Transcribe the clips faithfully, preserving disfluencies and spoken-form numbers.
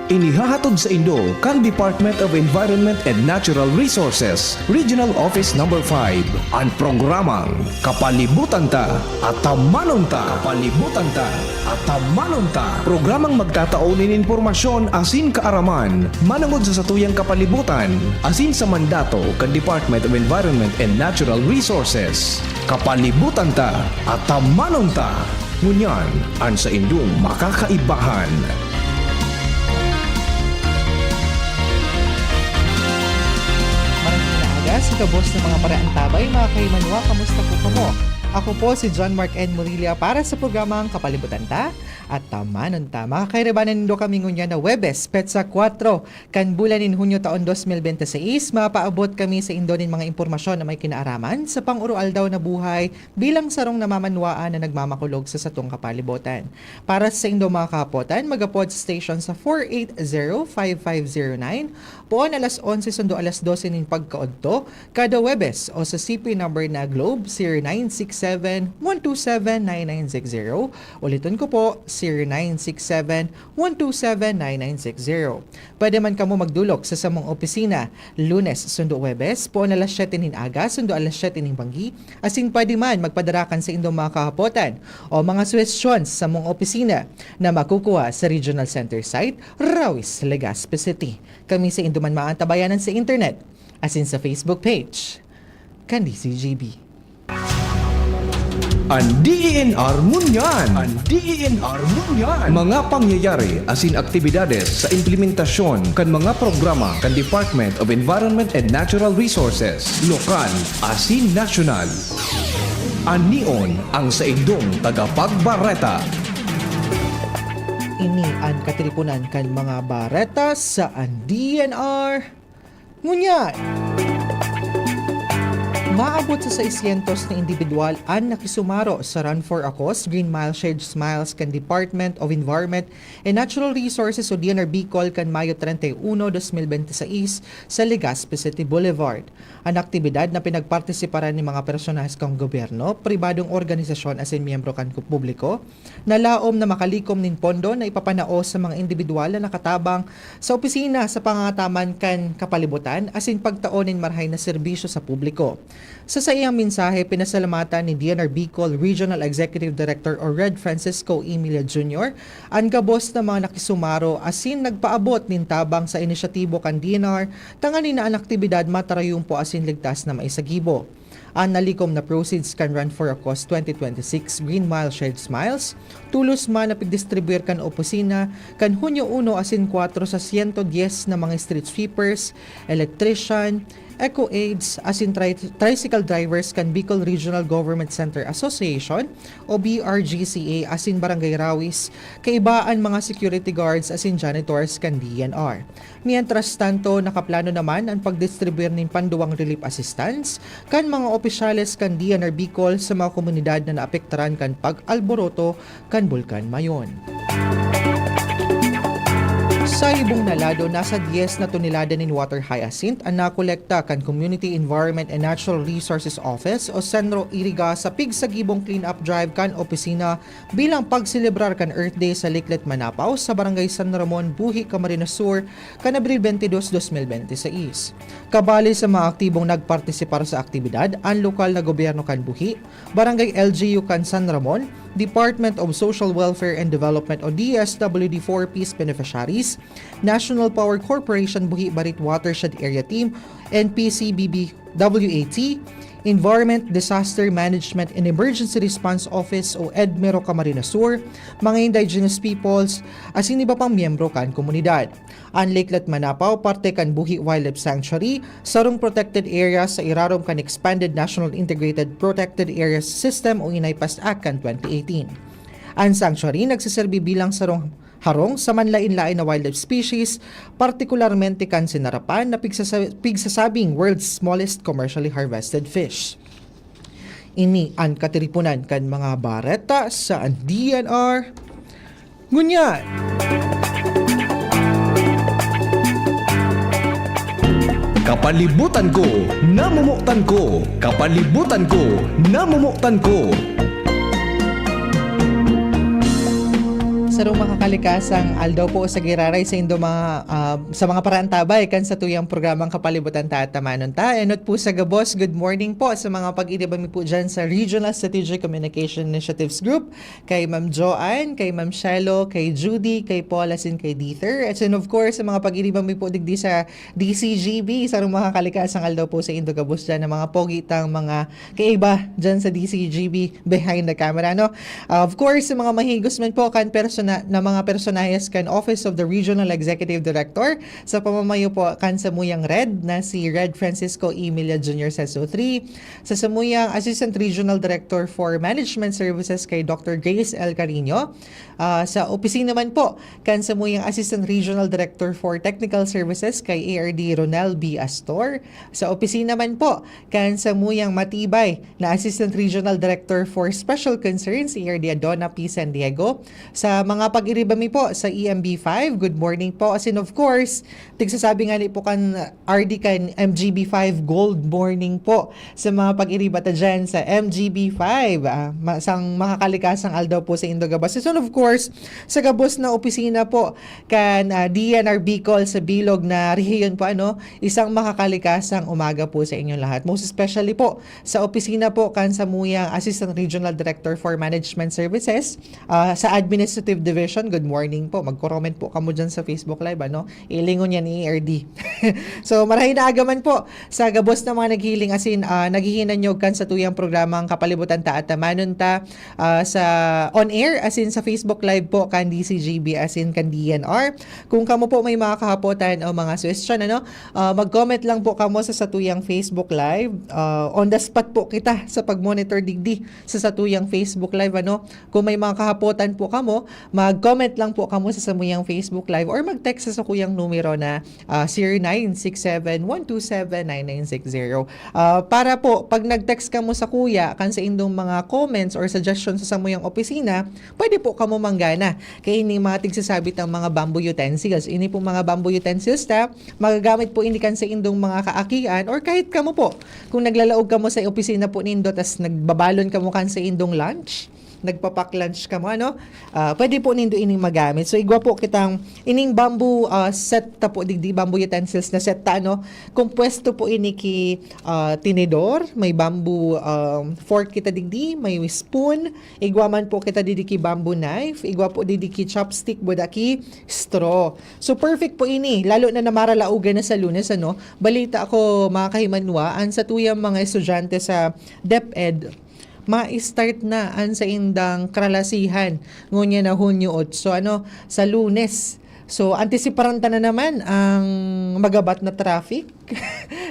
Inihahatod saindo kan Department of Environment and Natural Resources, Regional Office Number five, an programang Kapalibutan Ta, Atamanon Ta. Kapalibutan Ta, Atamanon Ta. Programang magtatao nin impormasyon asin kaaraman manongod sa satuyang kapalibutan asin sa mandato kan Department of Environment and Natural Resources. Kapalibutan Ta, Atamanon Ta. Ngunyan, an saindong makakaibahan. Maraming naaga sa gabos ng mga paraantabay, mga kaimanwa, kamusta po kamo? Ako po si John Mark N. Murilla para sa programang Kapalibutan Ta at Tamanon Ta. Mga kairibanan nindo kami ngunyan na Webes, petsa kwatro kan bulan nin Hunyo taon dos mil bente seis. Mapaabot kami sa indo nin mga impormasyon na may kinaaraman sa pang-uroaldaw na buhay bilang sarong namamanwaan na nagmamakulog sa satong kapalibotan. Para sa indo mga kahapotan, magapod sa station sa four eight zero five five zero nine, poon alas onse sundo alas dose nin pagkaodto, kada Webes o sa C P number na Globe, zero nine six seven, one two seven, nine nine six zero. Uliton ko po, zero nine six seven, one two seven, nine nine six zero. Pwede man kamo magdulok sa samong opisina, Lunes sundo Huwebes, poon alas siyete nin aga sundo alas siyete nin banggi, asin pwede man magpadara kan saindong mga kahapotan o mga suhestyon sa samong opisina na makukuha sa Regional Center site, Rawis, Legazpi City. Kami saindo man maantabayanan sa internet asin sa Facebook page kan D C G B. An D E N R ngunyan. An D E N R ngunyan. Mga pangyayari asin aktibidades sa implementasyon kan mga programa kan Department of Environment and Natural Resources, lokal asin nasyonal. Anion ang saindong tagapagbareta. Ini an katiriponan kan mga bareta sa an D E N R. Ngunyan, maabot sa seiscientos na indibidwal an nakisumaro sa Run for a Cause Green Mile Shared Smiles kan Department of Environment and Natural Resources o D N R Bicol kan Mayo treinta y uno, dos mil bente seis sa Legazpi City Boulevard. An aktibidad na pinagpartisiparan nin mga personahes kan gobyerno, pribadong organisasyon asin miyembro kan publiko, na laom na makalikom nin pondo na ipapanao sa mga indibidwal na nakatabang sa opisina sa pangangataman kan kapalibotan asin pagtao nin marahay na serbisyo sa publiko. Sa saiyang mensahe, pinasalamatan ni D N R Bicol Regional Executive Director o RED Francisco Emilia Junior an gabos na mga nakisumaro asin nagpaabot nin tabang sa inisyatibo kan D N R tanganing na an aktibidad matarayumpo asin ligtas na maisagibo. An nalikom na proceeds kan Run for a Cause twenty twenty-six Green Mile Shared Smiles, tulos man na pigdistribuyar kan opisina kan Hunyo uno asin kwatro sa siyento dyes na mga street sweepers, electrician, eco aids, asin tri- tricycle drivers kan Bicol Regional Government Center Association o B R G C A asin Barangay Rawis, kaiba an mga security guards asin janitors kan D N R. Mientras tanto, nakaplano naman an pagdistribuyar nin panduwang relief assistance kan mga opisyales kan D N R Bicol sa mga komunidad na naapektaran kan pag-alboroto kan Bulkan Mayon. Sa ibong na lado, nasa dyes na tonelada nin water hyacinth an nakolekta kan Community Environment and Natural Resources Office o CENRO Iriga sa pigsagibong clean-up drive kan opisina bilang pagselebrar kan Earth Day sa Liklet Manapaw sa Barangay San Ramon, Buhi, Camarines Sur, kan Abril twenty-two, twenty twenty-six. Kabali sa mga aktibong nagpartisipar sa aktibidad, an lokal na gobyerno kan Buhi, Barangay L G U kan San Ramon, Department of Social Welfare and Development o D S W D four Ps beneficiaries, National Power Corporation Buhi Barit Watershed Area Team, N P C B B W A T, Environment, Disaster Management and Emergency Response Office o EDMER o Camarines Sur, mga indigenous peoples, asin iba pang miyembro kan komunidad. An Lakelet Manapaw, parte kan Buhi Wildlife Sanctuary, sarong protected area sa irarom kan Expanded National Integrated Protected Areas System o INAI PAST Act kan twenty eighteen. An sanctuary nagseserbi bilang sarong harong sa manlaen-laen na wildlife species, partikularmente kan sinarapan na pigsasa- pigsasabing world's smallest commercially harvested fish. Ini an katiriponan kan mga bareta sa D N R. Ngunyan, Kapalibutan ko, namomotan ko. Kapalibutan ko, namomotan ko. Sarong makakalikasang aldaw po sa giraray sa indo mga, ah, sa mga paraantabay kan satuyang programang Kapalibutan Ta at Tamanon Ta. Enot po sa gabos, good morning po sa mga pag-iriba mi po dyan sa Regional Strategic Communication Initiatives Group, kay Ma'am Joanne, kay Ma'am Shelo, kay Judy, kay Paul, asin kay Dieter. At and of course, sa mga pag-iriba mi po digdi sa D C G B, sarong makakalikasang aldaw po sa indo gabos dyan ng mga pogi tang mga kaiba dyan sa D C G B behind the camera, no? Ah, of course, sa mga mahigos man po kan persona-, na mga personahes kan Office of the Regional Executive Director, sa pamamayo po kan samuyang Red na si Red Francisco E. Milla Junior sa S O three, sa samuyang Assistant Regional Director for Management Services kay Doctor Grace L. Carino, ah, sa opisina man po kan samuyang Assistant Regional Director for Technical Services kay A R D Ronel B. Astor, sa opisina man po kan samuyang matibay na Assistant Regional Director for Special Concerns, A R D Adona P. San Diego, sa mga pag-iriba mi po sa E M B five, good morning po. As in, of course, tigsasabi nga ni po kan R D kan M G B five, good morning po sa mga pag-iriba ta dyan sa M G B five. Ah, ma-, sang makakalikasang aldaw po sa indo gabos. And of course, sa gabos na opisina po kan, ah, D N R Bicol sa bilog na rehiyon po, ano, isang makakalikasang umaga po sa inyong lahat. Most especially po sa opisina po kan samuyang Assistant Regional Director for Management Services, ah, sa Administrative Division. Good morning po. Magko-comment po kamo dyan sa Facebook Live, ano? Ilingon yan ni A R D. So, marahay na aga man po sa gabos na mga naghiling asin, ah, naghihinanyog kan satuyang programang Kapalibutan Ta at Tamanon Ta, ah, sa on air asin sa Facebook Live po kan D C G B asin kan D N R. Kung kamo po may mga kahapotan o mga suhestyon, ano, ah, mag-comment lang po kamo sa satuyang Facebook Live. Ah, on the spot po kita sa pag-monitor digdi sa satuyang Facebook Live, ano. Kung may mga kahapotan po kamo, mag-comment lang po kamo sa samuyang Facebook Live or mag-text sa sakuyang numero na, ah, zero nine six seven one two seven nine nine six zero. Ah, para po, pag nag-text kamo sakuya kan saindong mga comments or suggestions sa samuyang opisina, pwede po kamo manggana kay ini mga tigsasabi tang mga bamboo utensils. Ini pong mga bamboo utensils ta, magagamit po ini kan saindong mga kaakian or kahit kamo po, kung naglalaog kamo sa opisina po nindo tas nagbabalon kamo kan saindong lunch, nagpapak-lunch kamo, ano? Ah, pwede po nindo ining magamit. So, igwa po kitang ining bamboo, ah, set ta po digdi, bamboo utensils na set ta, ano? Kompuesto po ini ki, ah, tinidor, may bamboo, um, fork kita digdi, may spoon, igwa man po kita digdi ki bamboo knife, igwa po digdi ki chopstick, buda ki straw. So, perfect po ini, lalo na na maralaogan na sa Lunes, ano? Balita ko, mga kahimanwa, ang satuyang mga estudyante sa DepEd, ma-start na an saindang kralasihan ngunyan na Hunyo otso, ano, sa Lunes. So, antisiparan ta na naman ang magabat na traffic.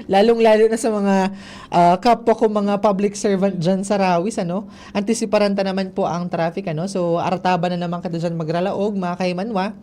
Lalong-lalo na sa mga, ah, kapwa ko mga public servant dyan sa Rawis, ano. Antisiparan ta naman po ang traffic, ano. So, arataban na naman kita dyan magralaog, mga kahimanwa.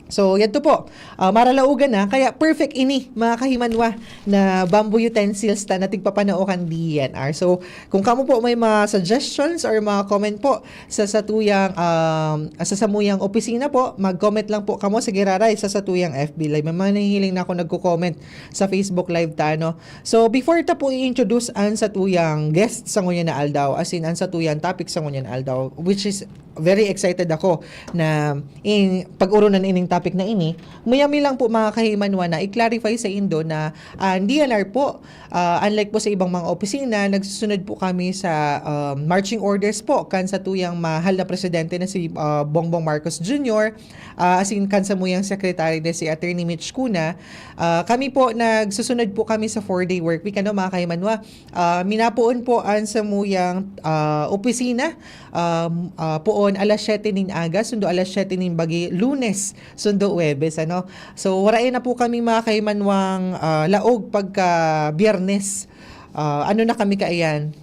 So, yadto po. Ah, maralaogan na. Kaya perfect ini, mga kahimanwa, na bamboo utensils ta na tigpapanao kan D N R. So, kung kamo po may mga suggestions or mga comment po sa satuyang, um, sa samuyang opisina po, mag-comment lang po kamo sa giraray sa satuyang F B Live. May mga nahihiling na ako nagko-comment sa Facebook Live ta, no? So, before ta po i-introduce ang satuyang guest sa ngunyan na aldaw, as in, ang satuyang topic sa ngunyan na aldaw, which is very excited ako na in, pag-urunan ining topic na ini. Mayami lang po, mga kahimanwa, na i-clarify sa indo na ang D N R po, ah, unlike po sa ibang mga opisina, nagsusunod po kami sa, ah, marching orders po kan satuyang mahal na presidente na si, ah, Bongbong Marcos Junior, ah, as in kan samuyang secretary na si Attorney Mitch Cuna. Ah, kami po, nagsusunod po kami sa four-day work week, ano, mga kahimanwa. Ah, minapoon po an samuyang, ah, opisina, um, ah, poon alas siyete nin aga, sundo alas siyete nin bagi, Lunes, sundo Huwebes, ano. So, warain na po kami, mga kahimanwang, ah, laog pagka Biyernes. Ah, ano na kami kaiyan?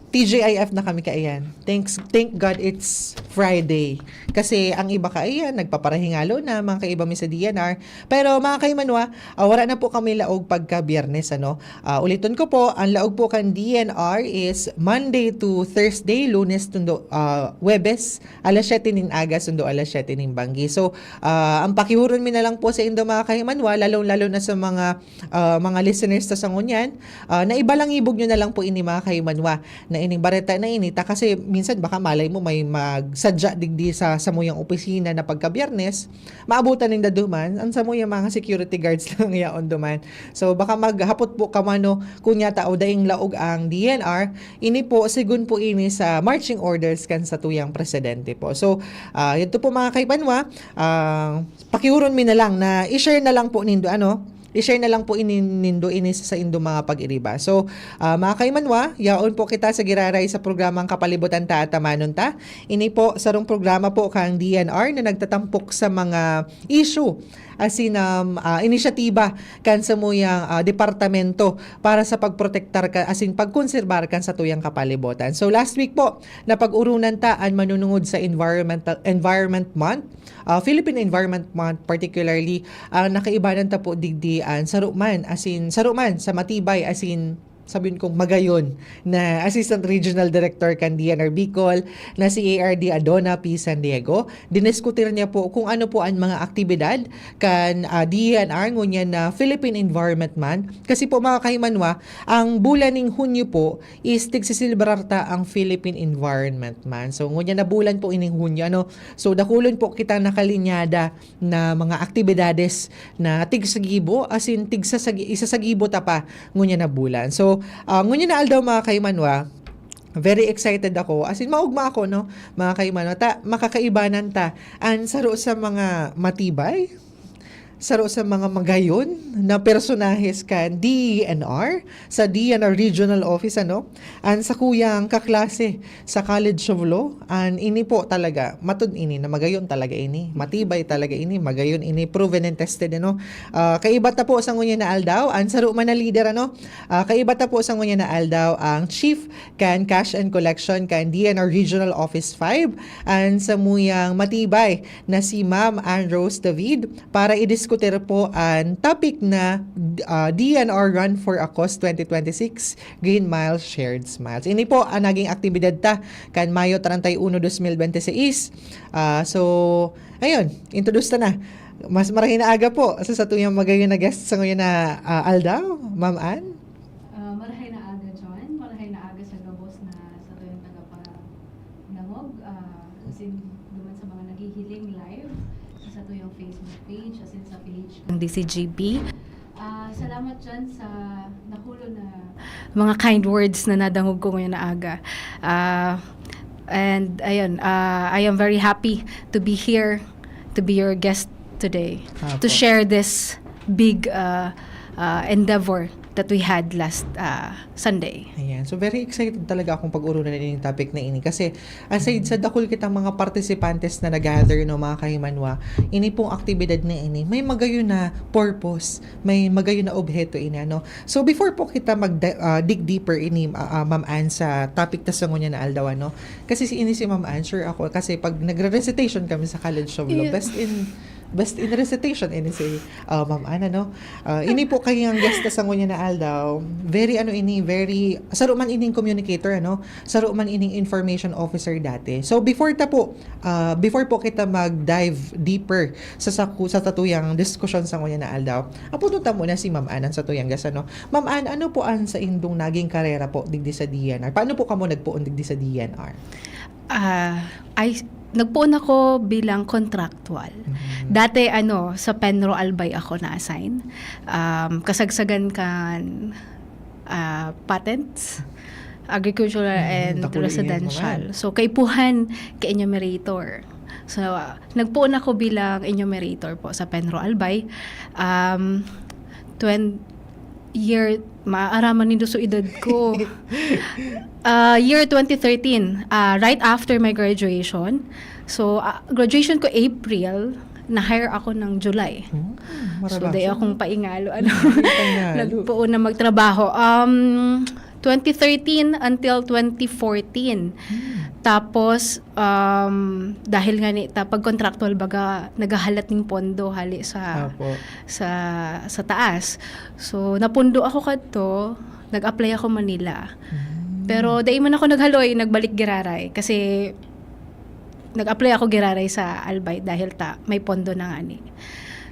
T G I F na kami kaiyan. Thanks, thank God it's Friday. Kasi ang iba kaiyan, nagpaparahingalo na, mga kaiba mi sa D N R. Pero, mga kahimanwa, ah, wala na po kami laog pagka Biyernes, ano. Ah, uliton ko po, ang laog po kan D N R is Monday to Thursday, Lunes tundo, ah, Huwebes, alas siyete nin aga, sundo alas siyete nin banggi. So, ah, ang pakihuron mi na lang po sa indo, mga kahimanwa, lalong-lalo na sa mga, ah, mga listeners ta sa ngunyan, ah, na ibalangibog nyo na lang po ini, mga kahimanwa, na ining bareta na ini, ta kasi minsan baka malay mo may mag sadya digdi sa samuyang opisina na pagka-Biyernes, maabutan ninda duman, ang samuyang mga security guards lang yaon duman. So, baka maghapot po kamo, ano, kung yata o daing laog ang D N R, ini po, sigon po ini sa marching orders kan satuyang presidente po. So, ah, yadto po, mga kaibanwa, ah, pakiuron mi na lang na i-share na lang po nindo, ano, i-share na lang po ini nindo ini sa saindo mga pag-iriba. So, ah, mga kaimanwa, yaon po kita sa giraray sa programang Kapalibutan Ta at Tamanon Ta. Ini po, sarong programa po kang D N R na nagtatampok sa mga issue asin, um, ah, inisyatiba kan samuyang, ah, departamento para sa pagprotektar ka, asin pagkonserbar kan satuyang kapalibutan. So, last week po, napag-urunan ta an manunungod sa Environmental, Environment Month, ah, Philippine Environment Month particularly, ang nakaibanan ta po digdi an saro man, asin saro man sa matibay, asin sabihin kong magayon na Assistant Regional Director kan D N R Bicol na si A R D Adona P. San Diego. Diniskutir niya po kung ano po ang mga aktibidad kan, ah, D N R ngunyan na Philippine Environment Month. Kasi po, mga kaimanwa, ang bulan ning Hunyo po is tigsiselebrar ta ang Philippine Environment Month. So, ngunyan na bulan po ining Hunyo, ano? So, dakulon po kitang nakalinyada na mga aktibidades na tigsagibo, asin tigsasagi-, isasagibo ta pa ngunyan na bulan. So, ah, ngunyan na aldaw, mga kaimanwa, very excited ako. Asin maogma ako, no, mga kaimanwa. Ta, makakaibanan ta an saro sa mga matibay, saro sa mga magayon na personahes kan D E N R, sa D N R Regional Office, ano, an sakuyang kaklase sa College of Law. An ini po talaga, matod ini na magayon talaga ini, matibay talaga ini, magayon ini, proven and tested, ano. Ah, kaiba ta po sa ngunyan na aldaw, an saro man na leader, ano. Ah, kaiba ta po sa ngunyan na aldaw, ang Chief kan Cash and Collection kan D N R Regional Office five, an samuyang matibay na si Ma'am Ann Rose David, para idiskutir po an topic na, ah, D N R Run for a Cause twenty twenty-six, Green Miles, Shared Smiles. Ini po ang naging aktibidad ta kan Mayo treinta y uno, dos mil bente seis. Ah, so, ayun, introduce ta na. Mas marahay na aga po sa satuyang magayon na guest sa ngayon na, ah, aldaw, Ma'am Ann. Ah, marahay na aga, John. Marahay na aga sa gabos na satuyang tagapanangog. Ah, asin duman sa mga naghihiling live sa satuyang Facebook page, asin sa page kan D C G B. Ah, salamat, John, sa nakulo na mga kind words na nadangog ko ngayon na aga. Ah, and ayun, ah, I am very happy to be here, to be your guest today, to Apo. share this big, ah, ah, endeavor that we had last, ah, Sunday. Ayan. So, very excited talaga akong pag-urunan ining topic na ini. Kasi, aside sa dakul kitang mga participantes na nag-gather, no, mga kahimanwa, ini pong aktibidad na ini, may magayon na purpose, may magayon na obheto ini, ano. So, before po kita mag, ah, dig deeper ini, ah, ah, Ma'am Ann, sa topic ta sa ngunyan na aldaw, ano. Kasi si ini si Ma'am Ann, sure ako, kasi pag nagre-recitation kami sa College of Law, Yeah. best in, best in recitation ini si, ah, Ma'am Ann, ano. Ah, ini po kayang guest ta sa ngunyan na aldaw. Very, ano ini, very, saro man ining communicator, ano, saro man ining information officer dati. So, before ta po, ah, before po kita mag-dive deeper sa, sa, sa satuyang diskusyon sa ngunyan na aldaw, apoton ta muna si Ma'am Ann, an satuyang guest, ano. Ma'am Ann, ano po an saindong naging karera po digdi sa D N R? Paano po kamo nagpoon digdi sa D N R? Ah, ay, nagpoon ako bilang contractual. Mm. Dati, ano, sa Penro Albay ako na-assign. Um, kasagsagan kan, ah, patents, agricultural Mm, and dakul ini, residential. Ma'am. So, kaipuhan kay enumerator. So, ah, nagpoon ako bilang enumerator po sa Penro Albay. Um, twen-, year, maaaraman nindo sa edad ko. Ah, year twenty thirteen, ah, right after my graduation. So, ah, graduation ko April, na-hire ako ng July. Hmm, So, marabaho. dai akong paingalo, ano, Hindi paingalo. nagpoon na magtrabaho. Um, twenty thirteen until twenty fourteen. Hmm. Tapos, um, dahil nga ni, ta, pag contractual, baga, naghahalat ning pondo hali sa, Apo. sa, sa taas. So, napundo ako kadto, nag-apply ako Manila. Hmm. Pero dai man ako naghaloy, nagbalik giraray. Kasi nag-apply ako giraray sa Albay dahil ta, may pondo na ngani.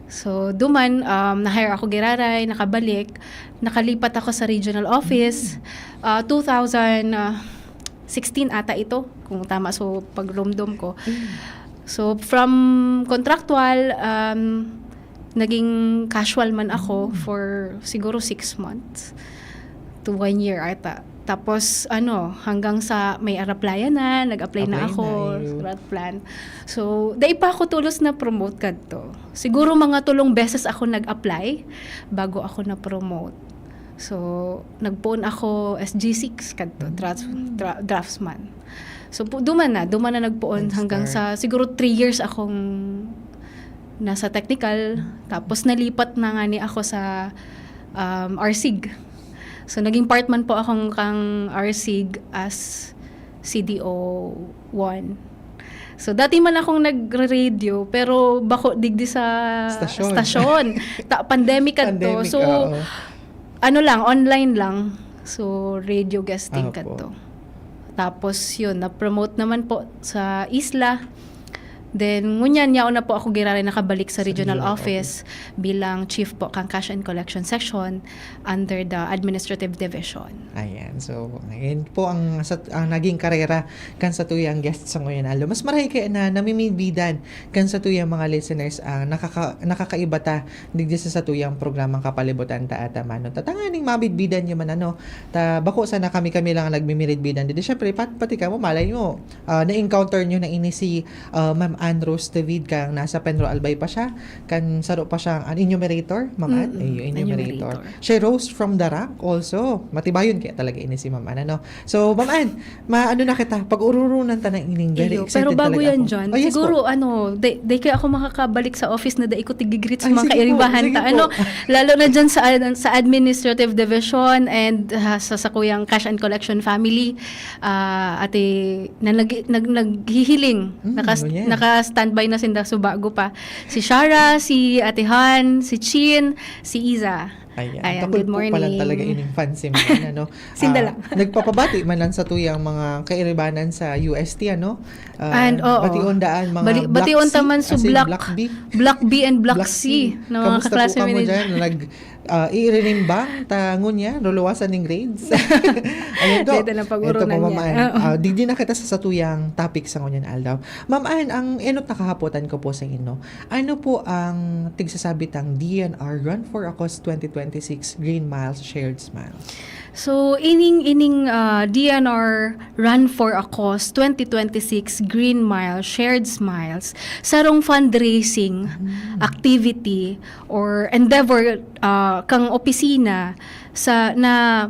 So, duman, um, na-hire ako giraray, nakabalik, nakalipat ako sa regional office. Hmm. Ah, two thousand, ah, sixteen ata ito, kung tama so pagrumdom ko. So, from contractual, um, naging casual man ako for siguro six months to one year ata. Tapos, ano, hanggang sa may Araplaya na, nag-apply na Apply ako na, yun. sa Rat Plan. So, dai pa ako tolos na-promote kadto. Siguro mga tulong beses ako nag-apply bago ako na-promote. So, nagpoon ako S G six kadto, drafts-, dra-, draftsman. So, pu-, duman na, duman na nagpoon hanggang Nag-start. sa, siguro three years akong nasa technical. Tapos, nalipat na nga ni ako sa, um, R sig. So, naging part man po akong kang R sig as C D O one. So, dati man akong nagre-radio, pero bako digdi sa Stasyon. stasyon. Ta-, pandemic kadto. Pandemic, So, oo. ano lang, online lang. So, radio guesting Apo. kadto. Tapos, yun, na-promote naman po sa isla. Then, ngunyan, yaon na po ako giraray nakabalik sa Sa regional regional office bilang chief po kang Cash and Collection Section under the Administrative Division. Ayan. So, ngayon po ang, sa, ang naging karera kan satuyang guest sa ngayon, Aldo. Mas marahay kaya na namimidbidan kan satuyang mga listeners ang nakaka-, nakakaiba ta digdi sa satuyang programang Kapalibutan ta at Amano. Ta tanganing mabidbidan niyo man, ano, ta bako sana kami-kami lang ang nagmimiridbidan digdi. Siyempre, pat-, pati kamo, malay mo, ah, na-encounter niyo na ini si, ah, Ma'am Ann Rose David, kang nasa Penro Albay pa siya, kan saro pa siyang, an enumerator, Ma'am Ann? Mm-mm, Ay, yung enumerator. enumerator. She rose from the rank also. Matibayon kaya talaga ini si Ma'am Ann, ano? So, Ma'am Ann, maano na kita, pag-ururunan ta na ining very Iyo, excited pero bago talaga yan ako. dyan, Oh, yes siguro, po. ano, di, di kaya ako makakabalik sa office na dai ko tigigreet sa Ay, mga sige po, kairibahan sige ta. po. Ano, lalo na dyan sa, sa administrative division and, ah, sa, sa kuyang cash and collection family, ah, ate, na nag-, nag-, naghihiling. Mm, Nakas-, oh, yan. naka-standby na sinda, so bago pa. Si Shara, si Ate Han, si Chin, si Iza. Ayan, Ayan, takul good po palan morning. talaga ining fancy man, ano? Sinda Ah, lang. nagpapabati man lang sa tuyang mga kairibanan sa U S T, ano? Ah, And, oo. bation daan, mga Bali-, Black bation Sea, taman sa as in Black, Black B. Black B and Black Black C, C. na mga Kamusta po kaklase kamo ni dyan? Nag, ah, iirinimbang ta ngunyan, luluwasan ning grades? Ayun to. Dito na pag-urunan Ito po, Ma'am Ann. Oo. Ah, digdi na kita sa satuyang topic sa ngunyan aldaw. Ma'am Ann, ang enot na kahapotan ko po sa inyo, ano po ang tigsasabi tang D N R Run for a Cause twenty twenty-six Green Miles, Shared Smiles? So, ining, ining, ah, D N R Run for a Cause twenty twenty-six Green Mile, Shared Smiles, sarong fundraising Mm. activity or endeavor, ah, kang opisina sa, na,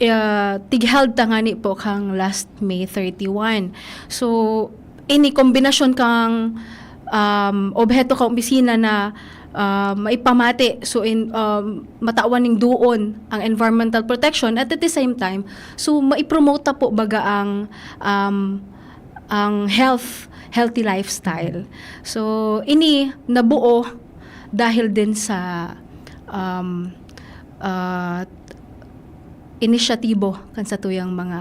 ah, tigheld ta ngani po kang last May thirty-one. So, ini kombinasyon kang, um, obheto kang opisina na, ah, maipamati, so in, um, matawan ning duon ang environmental protection at at the same time, so maipromote ta po baga ang, um, ang health, healthy lifestyle. So, ini nabuo dahil din sa, um, ah, inisyatibo kan satuyang mga,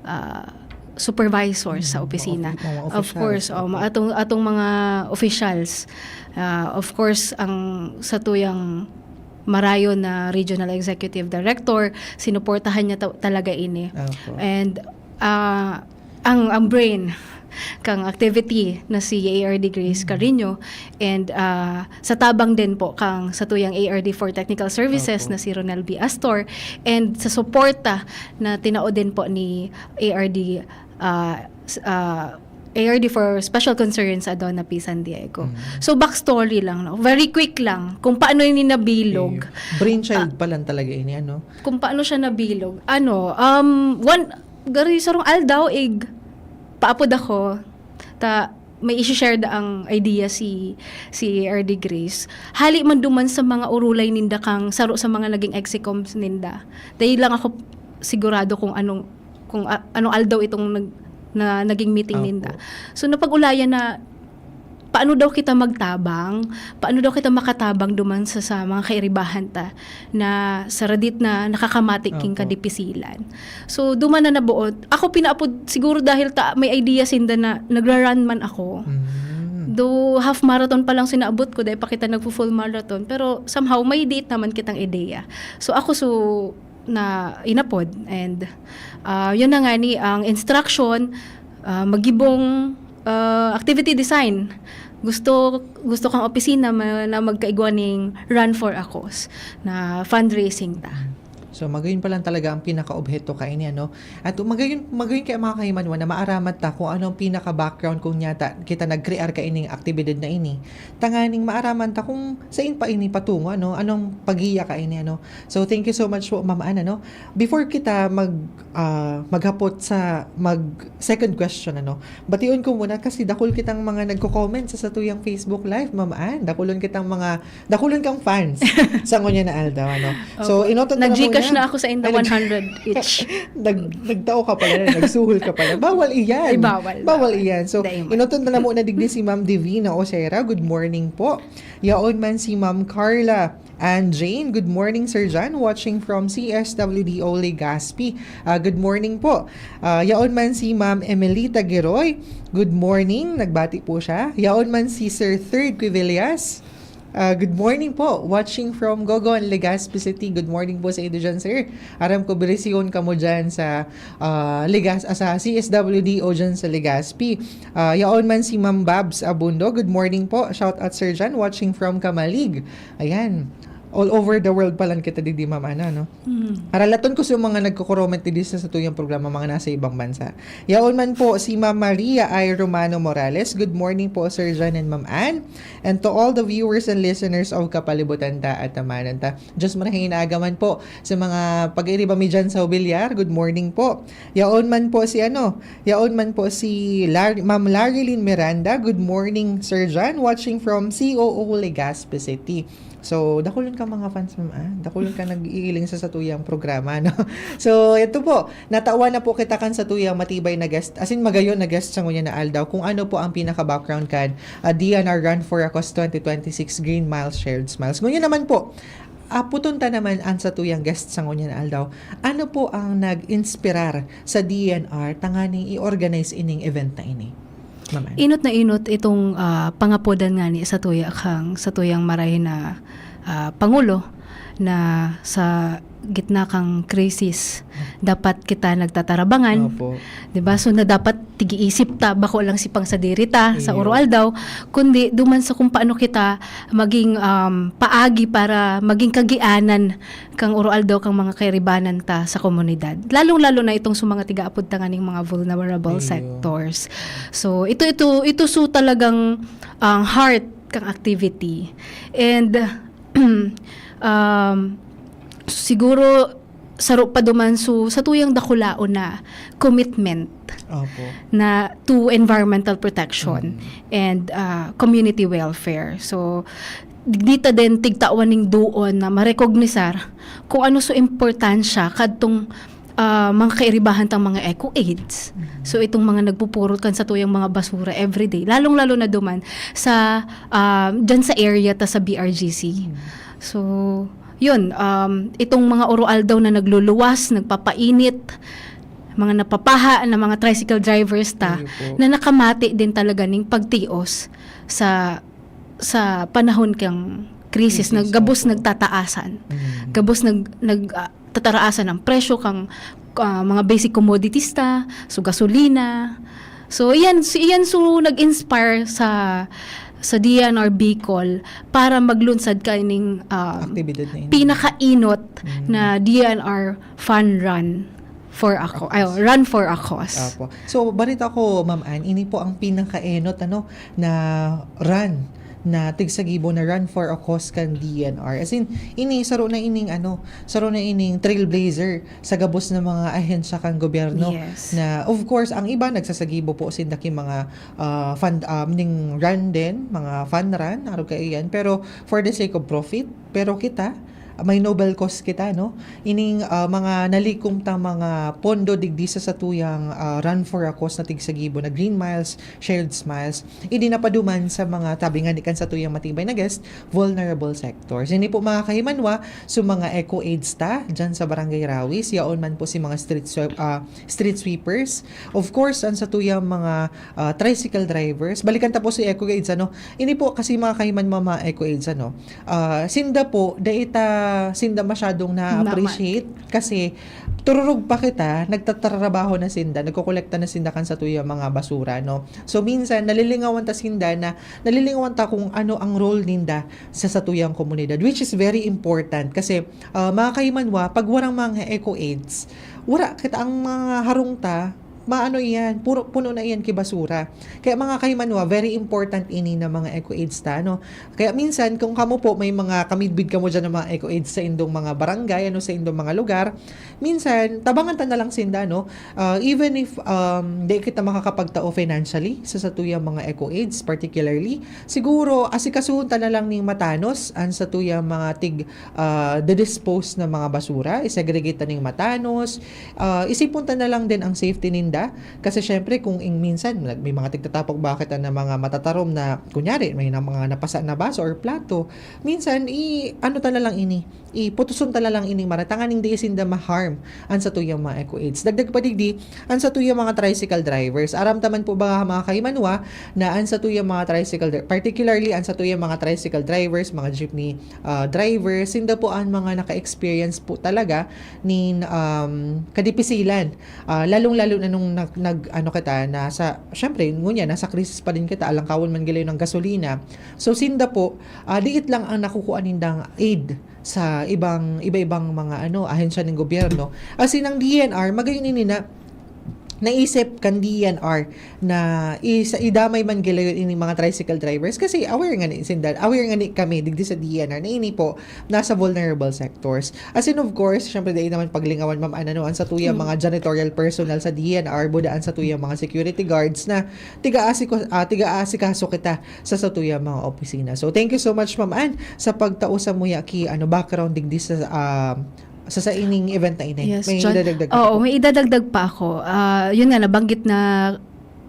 ah, supervisor sa Mm, mga opisina. ofi-, mga Of officials, course, oh, opo. ma-, atong, atong mga officials. Ah, of course, ang satuyang marayon na regional executive director, sinuportahan niya ta-, talaga ini. Opo. And, ah, ang, ang brain kang activity na si A R D Grace Mm. Carino, and, ah, sa tabang din po kang satuyang A R D for Technical Services Opo. na si Ronel B Astor, and sa suporta na tinao din po ni A R D, ah, s-, ah, A R D for Special Concerns, Adona P San Diego. Mm. So, backstory lang, no? Very quick lang, kung paano ini nabilog. Ayun. Brainchild Ah. pa lang talaga ini, ano? Kung paano siya nabilog. Ano, um, one, gari sarong aldaw, ig, paapod ako, ta, may isi-share da ang idea si, si A R D Grace. Hali man duman sa mga urulay ninda kang saro sa mga naging execoms ninda. Dahil lang ako sigurado kung anong, kung a-, anong aldaw itong nag-, na naging meeting Opo. ninda. So, napag-ulayan na paano daw kita magtabang, paano daw kita makatabang duman sa, sa mga kairibahan ta na saradit na nakakamatik king Opo. kadipisilan. So, duman na nabuot. Ako pinaapod, siguro dahil ta, may idea sinda na nagra-run man ako. Mm. Though half marathon pa lang sinaabot ko, dahil pa kita nagfo-full marathon. Pero somehow, may date naman kitang ideya. So, ako, so, na inapod. And, ah, yun na nga ni ang instruction, ah, magibong, ah, activity design. Gusto, gusto kang opisina ma-, na magkaigwa ning Run for a Cause na fundraising ta. So, magayon pa lang talaga ang pinakaobheto kaini, ano? At magayon, magayon kaya, mga kahimanwa, na maaraman ta kung ano ang pinaka-background kung nyata kita nag-crear kaining aktibidad na ini. Tanganing maaraman ta kung sain pa ini patungo, ano? Anong pagiya kaini, ano? So, thank you so much po, Ma'am Ann, ano? Before kita mag, ah, maghapot sa mag-second question, ano? Bation ko muna kasi dakul kitang mga nagko-comment sa satuyang Facebook Live, Ma'am Ann. Dakulon kitang mga, dakulon kang fans sa ngunyan na aldaw, ano? So, Opo. Inutod ko na Nag-GCash muna. na ako sa inda Ay, nag- one hundred each. Nag-, nagtao ka pala, nagsuhol ka pala. Bawal iyan. Ay, bawal, Bawal bawal. iyan. So, Dai man. Inutod na lang muna digdi si Ma'am Divina Osera. Good morning po. Yaon man si Ma'am Carla and Jane. Good morning, Sir John. Watching from C S W D O Legazpi. Ah, good morning po. Ah, yaon man si Ma'am Emelita Geroy. Good morning. Nagbati po siya. Yaon man si Sir Third Quivillas. Ah, good morning po. Watching from Gogon, Legazpi City. Good morning po sa inyo dyan, sir. Aram ko, birisihon kamo dyan sa, ah, Legas-, ah, sa C S W D O dyan sa Legazpi. Ah, yaon man si Ma'am Babs Abundo. Good morning po. Shout out, Sir John. Watching from Camalig. Ayan. All over the world pa lang kita digdi, Ma'am Ann, no? Hmm. Aralaton ko sa mga nagko-comment digdi sa satuyang programa, mga nasa ibang bansa. Yaon man po si Ma'am Maria I. Romano Morales. Good morning po, Sir John and Ma'am Ann. And to all the viewers and listeners of Kapalibutan Ta at Tamanan Ta. Diyos marhay na aga man po sa mga pag-iriba mi dyan sa Obilyar. Good morning po. Yaon man po si ano, yaon man po si Lar-, Ma'am Larilyn Miranda. Good morning, Sir John. Watching from C O O Legazpi City. So, dakulon ka mga fans, Ma'am Ann. Dakulon ka nag-iiling sa satuyang programa, no? So, ito po, natawan na po kita kan satuyang matibay na guest, as in, magayon na guest sa ngunyan na aldaw, kung ano po ang pinaka-background kan, ah, D N R Run for a Cause twenty twenty-six Green Miles, Shared Smiles. Ngunyan naman po, aputon ta naman ang satuyang guest sa ngunyan na aldaw. Ano po ang nag-inspirar sa D N R tanganing i-organize ining event na ini? Ma'am Ann. Inot na inot itong, ah, pangapodan ngani satuya kang, satuyang marahay na, ah, Pangulo na sa gitna kang krisis, dapat kita nagtatarabangan, Opo. di ba? So, na dapat tig-iisip ta, bako lang si pangsadiri ta sa Iyo. oroaldaw, kundi duman sa kung paano kita maging, um, paagi para maging kagianan kang oroaldaw kang mga kairibanan ta sa komunidad. Lalong-lalo na itong sa mga tigaapod ta nganing mga vulnerable Iyo. sectors. So, ito, ito, ito so talagang ang heart kang activity. And, um, siguro, saro pa duman so satuyang dakulaon na commitment Opo. na to environmental protection Mm. and, ah, community welfare. So, digdi ta din tigtawan ning duon na marekognisar kung ano so importansya kadtong, ah, mga kairibahan tang mga eco aids. Mm. So, itong mga nagpupurot kan satuyang mga basura everyday, lalong-lalo na duman sa, ah, dyan sa area ta sa B R G C. Mm. So, yun, um, itong mga oroaldaw na nagluluwas, nagpapainit, mga napapaha na mga tricycle drivers ta, Ayun po. na nakamati din talaga ning pagtios sa, sa panahon kang krisis na Krisis, gabos opo. nagtataasan. Mm. Gabos nag-, nag-, ah, tataraasan ang presyo kang, ah, mga basic commodities ta, so gasolina. So, iyan, so, iyan so nag-inspire sa, sa D N R Bicol para maglunsad kaining, ah, Aktibidad na ini. pinakainot Mm. na D N R fun run for a cau-, ay, Cause. run for a cause. Apo. So, balita ko, Ma'am Ann, ini po ang pinakaenot, ano, na run, na tigsagibo na run for a cause kan D N R. As in, ini, saro na ining, ano, saro na ining trailblazer sa gabos na mga ahensya kan gobyerno Yes. na, of course, ang iba nagsasagibo po sinda ki mga, ah, fund, um, ning run din, mga fun run, arog kaiyan. Pero for the sake of profit, pero kita, may noble cause kita, no? Ining, ah, mga nalikom ta mga pondo digdi sa satuyang, ah, Run for a Cause na tigsagibo na Green Miles, Shared Smiles, ini napaduman sa mga tabi nga ni kan satuyang matibay na guest, vulnerable sectors. Ini po mga kahimanwa, so mga eco aids ta, dyan sa Barangay Rawis, yaon man po si mga street swe-, ah, street sweepers. Of course, ang satuyang mga, ah, tricycle drivers. Balikan ta po si eco aids, ano? Ini po kasi mga kahimanwa, mga eco aids, ano? Ah, sinda po, dai ta ah, sinda masyadong na-appreciate kasi tururog pa kita, nagtatrabaho na sinda, nagkokolekta na sinda kan satuyang mga basura, no? So, minsan, nalilingawan ta sinda na, nalilingawan ta kung ano ang role ninda sa satuyang komunidad, which is very important kasi, ah, mga kahimanwa, pag warang mga eco aids, wara kita ang mga harong ta, maano iyan, puro, puno na iyan ki basura. Kaya mga kahimanwa, very important ini na mga eco aids ta, no? Kaya minsan, kung kamo po, may mga kamidbid kamo dyan ng mga eco aids sa indong mga barangay, ano, sa indong mga lugar, minsan, tabangan ta na lang sinda, no? Ah, even if, um, di kita makakapagtao financially sa satuyang mga eco aids, particularly, siguro, asikasuhon ta na lang ning matanos ang satuyang mga tig, ah, dispose na mga basura, i-segregate ta ning matanos, ah, isipon ta na lang din ang safety ninda. Kasi syempre, kung ing-, minsan, nag-, may mga tigtatapok bakit na mga matatarom na, kunyari, may na, mga napasa na baso or plato, minsan, i-, ano ta na lang ini, iputuson ta na lang ining mara, tanganing di sinda ma-harm ang satuyang mga eco aids. Dagdag pa digdi, ang satuyang mga tricycle drivers. Aram ta man po ba, mga kahimanwa, na ang satuyang mga tricycle dri-, particularly ang satuyang mga tricycle drivers, mga jeepney, ah, drivers, sinda po ang mga naka-experience po talaga nin, um, kadipisilan. Ah, lalong-lalo na nung nag-, nag-, ano kita, nasa, syempre, ngunyan, nasa krisis pa din kita, alangkawon man galayon ng gasolina. So, sinda po, ah, liit lang ang nakukuha nindang aid sa ibang, iba-ibang mga, ano, ahensya ng gobyerno. As in, ang D N R, magayon ini na naisip kan D N R na isa, idamay man galayon ining mga tricycle drivers kasi aware nga ni sinda, aware nga ni kami digdi sa D N R na ini po nasa vulnerable sectors. As in, of course, syempre, dai naman paglingawan, Ma'am Ana, no, ang satuyang mga janitorial personnel sa D N R, buda ang satuyang mga security guards na tiga-asiko-, ah, tiga-aasikaso kita sa satuyang mga opisina. So, thank you so much, Ma'am Ann, sa pagtao sa muya ki, ano, background digdi sa, ah, sa, sa ining event na ini. Yes, May John. idadagdag ka Oo, po? may idadagdag pa ako. Ah, yun nga, nabanggit na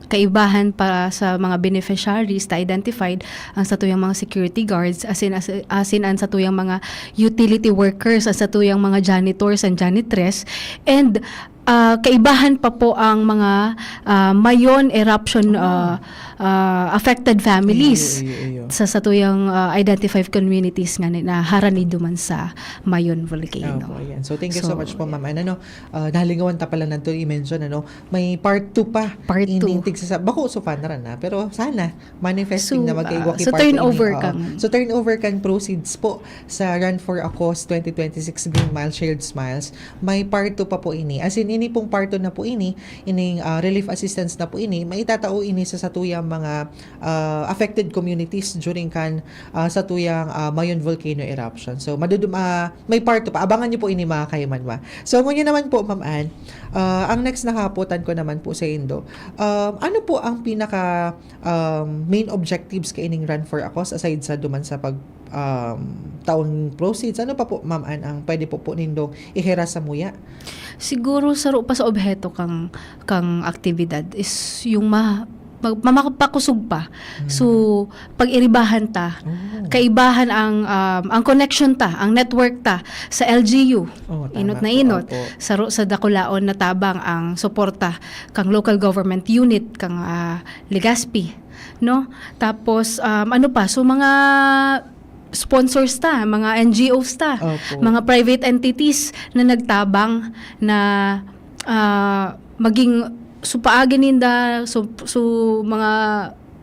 kaibahan pa sa mga beneficiaries na identified ang satuyang mga security guards, as in, as, as in ang satuyang mga utility workers, ang satuyang mga janitors and janitress, and, ah, kaibahan pa po ang mga, ah, Mayon eruption, ah, ah, affected families Iyo, iyo, iyo. sa satuyang, ah, identified communities nga ni, na haranido man sa Mayon volcano. Opo, ayan. So, thank you so So, much po, yeah. Ma'am Ann. Ano, ah, nalingawan ta pala nanto i-mention, ano, may part two pa Part ining two. tigsasa-, bako, so, fanaran na, pero sana manifesting So, na magkaigwa ah, ki so, part two turnover ini, oo. kan So, turnover kan proceeds po sa Run for a Cause twenty twenty-six Green Mile Shared Smiles. May part two pa po ini. As in, ini pong part two na po ini, ining, ah, relief assistance na po ini, maitatao ini sa satuyang mga, ah, affected communities during kan, ah, satuyang, ah, Mayon volcano eruption. So, madudum-, ah, may part two pa. Abangan niyo po ini, mga kahimanwa. So, ngunyan naman po, Ma'am Ann, ah, ang next na kahapotan ko naman po sa indo, um, ano po ang pinaka, um, main objectives kaining Run for a Cause aside sa duman sa pag, um, taon proceeds? Ano pa po, Ma'am Ann, ang pwede po po nindong ihera sa muya? Siguro saro pa sa obheto kang, kang aktibidad is yung ma-, mag-, mamapakusog pa. Mm. So, pag-iribahan ta, Oh. kaibahan ang, um, ang connection ta, ang network ta sa L G U. Oh, tama Inot na po. inot. Opo. Saro sa dakulaon na tabang ang suporta kang local government unit, kang, ah, Legazpi, no? Tapos, um, ano pa? So, mga sponsors ta, mga N G Os ta, Opo. mga private entities na nagtabang na, ah, maging, so, paagi ninda, so, so, mga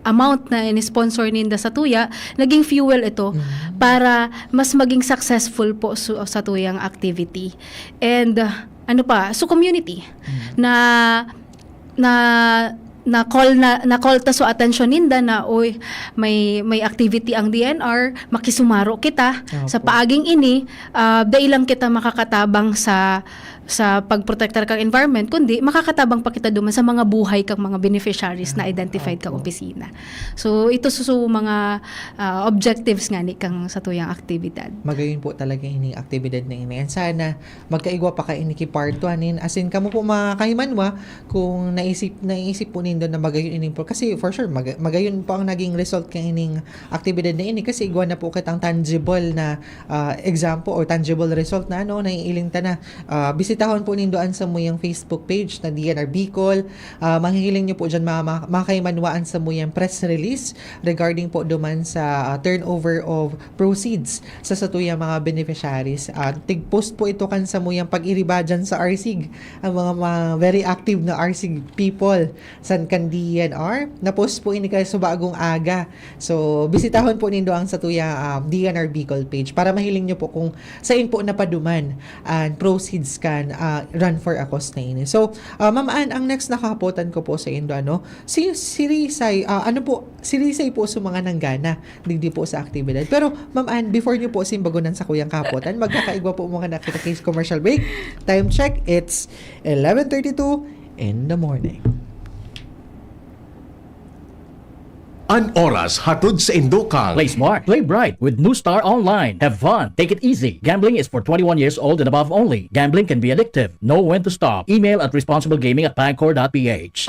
amount na ini-sponsor ninda sa tuya, naging fuel ito Mm. para mas maging successful po su-, sa tuyang activity. And, ah, ano pa, so community Mm. na, na, na-call na, na-call ta so atensyon ninda na, "Uy, may, may activity ang D N R, makisumaro kita." Opo. Sa paaging ini, ah, dai lang kita makakatabang sa, sa pagprotektar kang environment, kundi makakatabang pa kita duman sa mga buhay kang mga beneficiaries na Ah, identified kang opo. opisina. So, ito su-, su-, mga, ah, objectives nga ni kang sa tuyang aktibidad. Magayon po talaga ini aktibidad na ini. And sana magkaigwa pa kaini ki part two, anin. As in, kamo po mga kahimanwa, kung naisip, naisip po nindo na magayon ining pro-, kasi for sure, mag-, magayon po ang naging result kaining aktibidad na ini kasi igwa na po kitang tangible na, ah, example or tangible result na, ano, naiiling ta na. Ah, bisita Tahon po nindo an samuyang Facebook page na D N R Bicol. Ah, mahihiling nyo po dyan, ma-, ma-, makaimanwa an samuyang press release regarding po duman sa, ah, turnover of proceeds sa satuyang mga beneficiaries. Ah, tig-post po ito kan samuyang pag-iriba dyan sa R C G. Ang mga, mga very active na R C G people san kan D N R. Na-post po ini kay sa bagong aga. So, bisitahon po nindo ang satuya, ah, D N R Bicol page para mahiling nyo po kung sain po napaduman an proceeds kan, ah, Run for a Cause na ini. So, ah, Ma'am Ann, ang next na kahapotan ko po sa indo, ano, si, si Risay, ah, ano po, si Risay po sa mga nanggana, digdi po sa aktibidad. Pero, Ma'am Ann, before nyo po simbagunan sa kuyang kahapotan, magkakaigwa po muna na kita kay commercial break. Time check, it's eleven thirty-two in the morning. An oras hatod sa indo kang Play smart, play bright with New Star Online. Have fun, take it easy. Gambling is for twenty-one years old and above only. Gambling can be addictive. Know when to stop. Email at responsiblegaming at pagcor dot p h.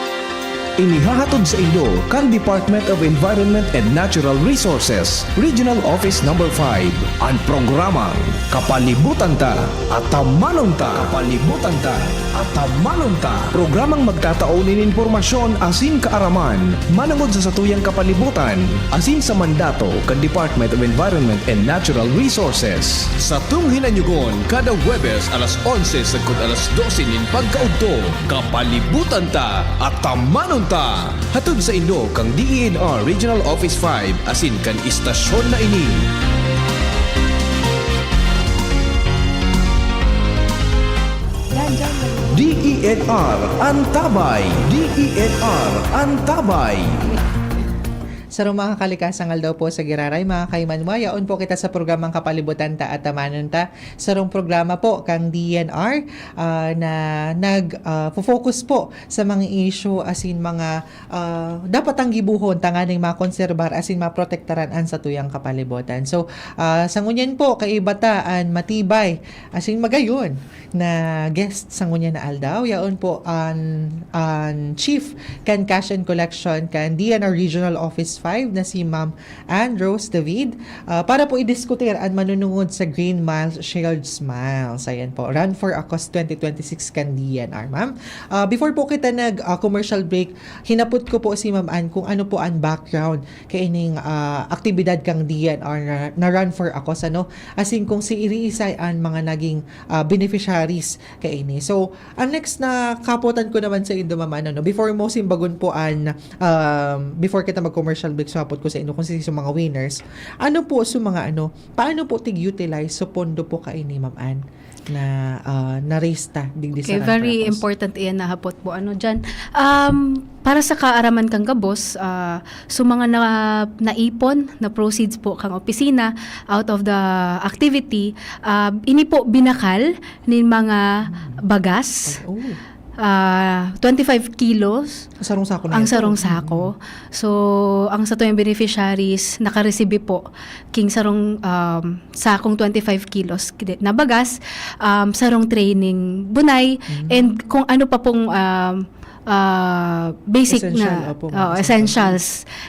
Inihahatod sa indo kan Department of Environment and Natural Resources, Regional Office Number five, an programang Kapalibutan Ta, Atamanon Ta. Kapalibutan Ta, Atamanon Ta. Programang magtatao nin impormasyon asin kaaraman manangod sa satuyang kapalibutan asin sa mandato kan Department of Environment and Natural Resources. Satong hinanyugon kada Huwebes alas onse sagkod alas dose nin pagkaudto, Kapalibutan Ta, Atamanon Ta. Hatod sa indo kan D E N R Regional Office five asin kan istasyon na ini. D E N R Antabay. D E N R Antabay. Sarong mga kalikasang aldaw po sa giraray, mga kaimanwa, yaon po kita sa programang Kapalibutan Ta, Atamanon Ta. Sarong programa po kang D N R, ah, na nag, ah, fo-focus po sa mga issue asin mga, ah, dapat ang gibuhon tanganing makonserbar asin maprotektaran an satuyang kapalibotan. So, ah, sa ngunyan po, kaiba ta an matibay asin magayon na guest sa ngunyan na aldaw. Yaon po an, an Chief kan Cash and Collection kan D N R Regional Office five na si Ma'am Ann Rose David, ah, para po idiskutir an manunungod sa Green Miles, Shared Smiles. Ayan po, Run for a Cause twenty twenty-six kan D N R, ma'am. Ah, before po kita nag, ah, commercial break, hinapot ko po si Ma'am Ann kung ano po ang background kaining, ah, aktibidad kang D N R na, na Run for a Cause, ano? As in, kung si iri-isay an mga naging, ah, beneficiaries kaini. So, ang next na kapotan ko naman sa indo, Ma'am Ann, ano, before mo simbagon po an, um, before kita mag-commercial break, so hapot ko sa indo kung sino sa mga winners. Ano po sa mga, ano, paano po tig-utilize sa pondo po kaini, Ma'am Ann, na, ah, na-raise ta digdi sa Okay, Run for a very Cause? Important iyan na hapot po. Ano dyan? Um, para sa kaaraman kang gabos, ah, so mga na, naipon na proceeds po kang opisina out of the activity, ah, ini po binakal nin mga Hmm. bagas. Ay, oh. Ah, twenty-five kilos Sarong sako na ang yan. Sarong sako. Mm. So, ang satuyang beneficiaries, nakaresibi po king sarong, um, sakong twenty-five kilos na bagas, um, sarong tray ning bunay, Mm. and kung ano pa pong, um, ah, basic Essential, na, opo, oo, mga essentials. Essentials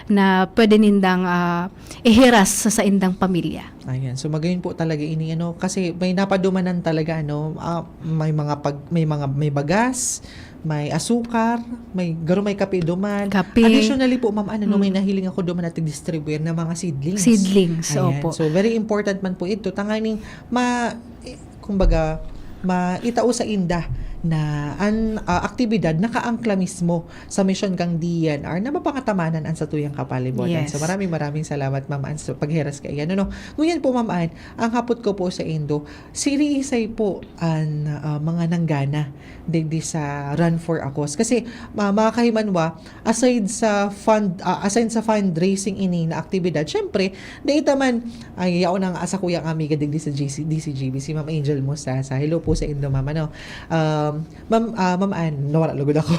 na pwede nindang, ah, ihiras sa saindang pamilya. Ayan. So, magayon po talaga ini, ano, kasi may napadumanan talaga, ano, ah, may mga pag-, may mga, may bagas, may asukar, may, garo may kape duman. Kape. Additionally po, Ma'am Ann, ano, Mm. may nahiling ako duman na tig-distribute na mga seedlings. Seedlings, Ayan. opo. So, very important man po ito. Tanganing ma-, eh, kumbaga, maitao sa inda na an, ah, aktibidad nakaangkla mismo sa misyon kang D N R na mapangatamanan an satuyang kapalibotan. Yes. So, maraming, maraming salamat, Ma'am Ann, sa paghiras kaiyan, ano. Ngunyan po, Ma'am Ann, ang hapot ko po sa indo, siriisay po an, ah, mga nanggana digdi sa Run for a Cause? Kasi, ma-, mga kahimanwa, aside sa fund, ah, aside sa fundraising ini na aktibidad, syempre, dai ta man, ay, yaon ang asa ko yang amiga digdi sa G C, D C G B, si Ma'am Angel Mostasa. Hello po sa indo, Ma'am, ano. Um, Ma'am, ah, Ma'am Ann, nawara lugod ako.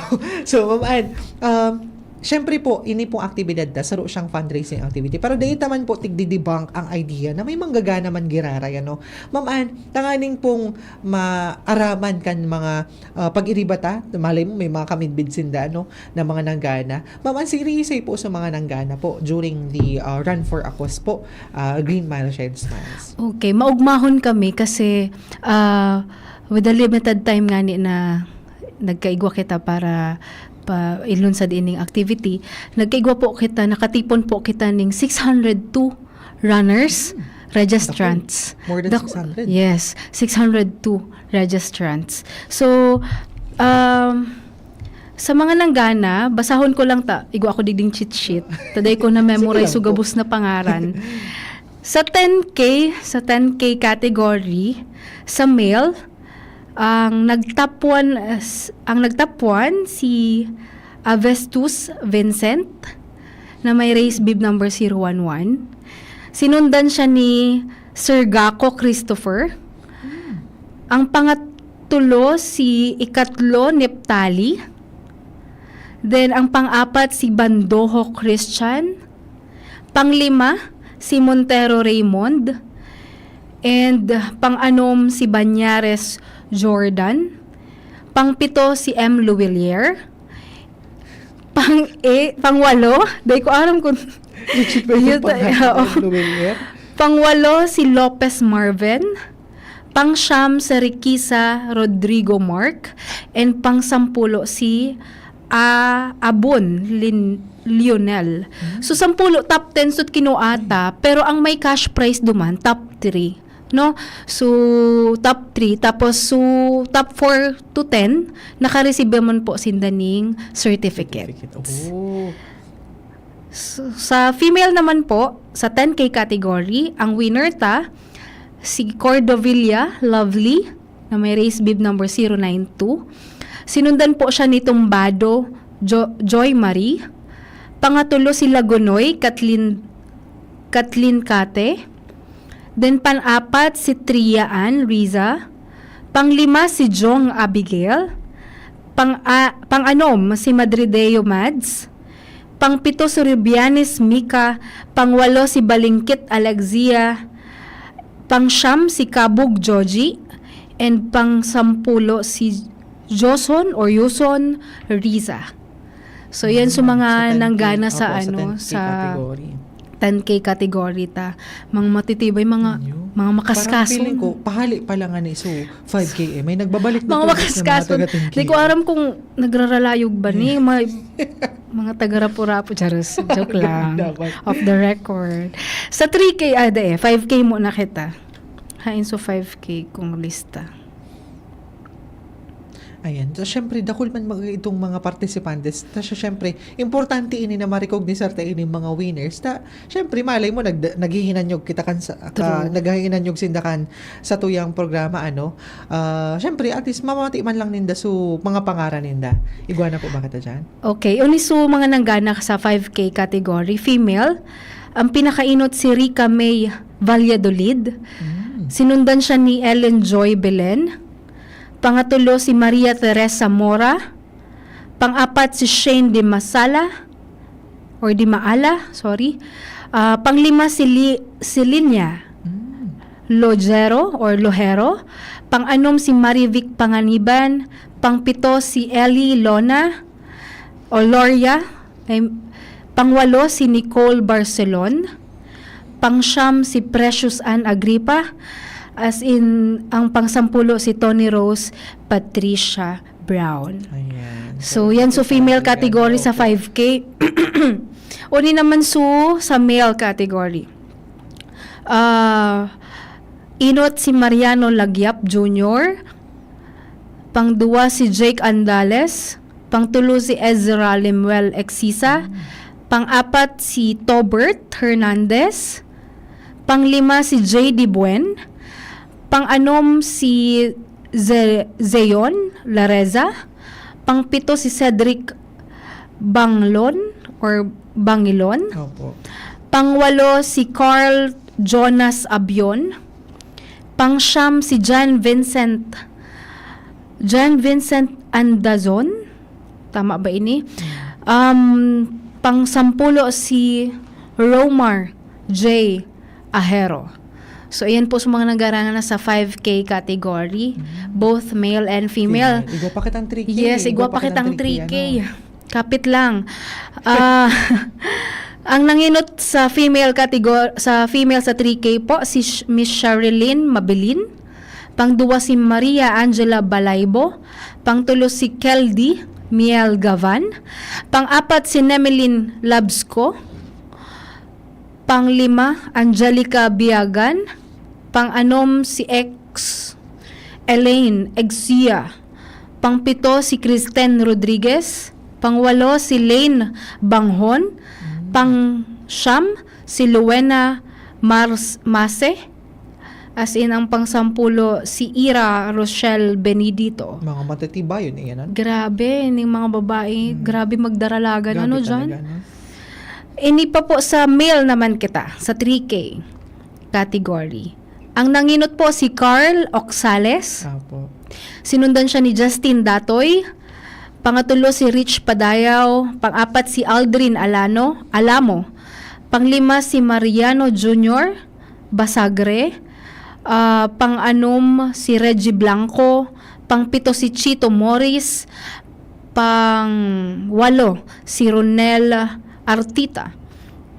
So, Ma'am Ann, um, Siyempre po, ini pong aktibidad ta, saro siyang fundraising activity. Pero dai ta man po tigdi-debunk ang idea na may manggagana man giraray, ano. Ma'am Ann, tanganing pong maaraman kan mga, ah, pag-iriba ta, malay mo, may mga kamidbid sinda, ano, na mga nanggana. Ma'am Ann, siisay po sa mga nanggana po during the, ah, Run for a Cause po, ah, Green Mile Shine Smiles? Okay, maugmahon kami kasi, ah, with the limited time ngani na nagkaigwa kita para pa-, ilunsad ining activity, nagkaigwa po kita, nakatipon po kita ning six hundred two runners, Hmm. registrants. Dako. More than Dak-, six hundred. Yes, six hundred two registrants. So, um, sa mga nanggana, basahon ko lang ta, igwa ako digding cheat sheet. Ta dai ko na-memorize Sige lang so po. Gabos na pangaran. Sa ten K, sa ten K category, sa male, ang nag-top one, uh, s-, ang nag-top one si Avestus Vincent, na may race bib number zero one one. Sinundan siya ni Sir Gako Christopher. Hmm. Ang pangatulo si Ikatlo Neptali. Then, ang pang-apat si Bandoho Christian. Panglima, si Montero Raymond. And pang-anom, si Banyares Jordan. Pangpito, si M Luwilier. Pang-, eh, pangwalo, dai ko aram kung Legit ba yung Yun ta-, pangalan oo. Ng Luwilier? Pangwalo, si Lopez Marvin. Pangsyam, si Riquisa Rodrigo Mark. And pangsampulo, si, ah, Abon Lin-, Lionel. Hmm. So, sampulo, top ten, so, kinuha ta. Pero ang may cash prize duman, top three. No? So, top three. Tapos, so, top four to ten, nakareceive naman po sinda ning certificate. Certificate. Oh. So, sa female naman po, sa ten K category, ang winner ta, si Cordovilla Lovely, na may race bib number zero nine two. Sinundan po siya ni Tumbado Jo-, Joy Marie. Pangatulo si Lagonoy Kathleen, Kathleen Cate. Then, pan-apat si Tria Ann Riza. Panglima si Jong Abigail. Pang-, a-, pang-anom si Madrideo Mads. Pangpito si Rubianes Mika. Pangwalo si Balingkit Alexia. Pangsyam si Kabog Joji. And pangsampulo si Joson or Yuson Riza. So, yan, so, Mm, mga sa ten K, nanggana sa, opo, sa ano, ten K sa category. Ten K category ta. Mga matitibay, mga, Ayun. mga makaskason. Parang feeling ko, pahali pa lang ani, so, five K eh. May nagbabalik na Mga po sa mga makaskason. taga ten K. Di ko aram kung nagraralayog ba ni, may mga taga-Rapu-Rapu, charos. Joke lang. Dapat. Off the record. Sa three K, ah, di eh, five K muna kita. Hain so five K kung lista. Ayan. So, syempre, dakul man mag-, itong mga participantes. Ta siya, syempre, importante ini na ma-recognize ta ini mga winners. Ta, syempre, malay mo, nag-, naghihinanyog kita kan sa, ka-, True. naghihinanyog sinda kan sa tuyang programa, ano. Ah, syempre, at least, mamati man lang ninda. So, mga pangaran ninda. Igwa na po ba kita dyan? Okay. Uni so, mga nanggana sa five K category, female, ang pinakainot si Rica May Valladolid. Mm. Sinundan siya ni Ellen Joy Belen. Pangatulo si Maria Teresa Mora. Pang-apat si Shane Di Masala, or Di Maala, sorry. Ah, panglima si Li-, si Linya Mm. Lojero or Lojero. Pang-anom si Marivic Panganiban. Pangpito si Ellie Lona o Loria. Em, pangwalo si Nicole Barcelon. Pangsyam si Precious Ann Agripa. As in, ang pangsampulo si Tony Rose Patricia Brown. Ayan. So, So, yan. So, ito female talaga, category ano, sa opo. five K. Uni naman su sa male category. Ah, inot si Mariano Lagyap Junior. Pangduwa si Jake Andales. Pangtulo si Ezra Lemuel Exisa. Hmm. Pang-apat si Tobert Hernandez. Panglima si J D Buen. Pang-anom si Ze-, Zeon Lareza. Pangpito si Cedric Banglon or Bangilon. Opo. Pangwalo si Carl Jonas Abion. Pangsyam si John Vincent, John Vincent Andazon. Tama ba ini? Mm. Um, pang-sampulo si Romar J Ahero. So, ayan po sa mga nagharana sa five K category, Mm. both male and female. Female. Igwa pa kitang three K. Yes, igwa Igwa pa pa kitang kitang three K, three K. ano? Kapit lang. Ah, ang nanginot sa female categor-, sa female sa three K po, si Sh-, Miss Sherilyn Mabilin. Pangduwa si Maria Angela Balaybo. Pangtulo si Keldy Miel Gavan. Pang-apat si Nemeline Labsco. Panglima, Angelica Biagan. Pang-anom, si ex Elaine Exia. Pangpito, si Kristen Rodriguez. Pangwalo, si Lane Banghon. Pang-siyam, si Luena Mars Mase. As in, ang pang-sampulo, si Ira Rochelle Benedito. Mga matitibayon, iyan, ano? Grabe, ning mga babae, Hmm. grabe magdaralagan, Grabe ano, John? talaga, no? Ini pa po sa male naman kita, sa three K category. Ang nanginot po si Carl Oxales. Apo. Sinundan siya ni Justin Datoy. Pangatulo si Rich Padayaw. Pang-apat si Aldrin Alano, Alamo. Panglima si Mariano Junior Basagre. Ah, pang-anom si Reggie Blanco. Pangpito si Chito Morris. Pang-walo si Ronel Artita.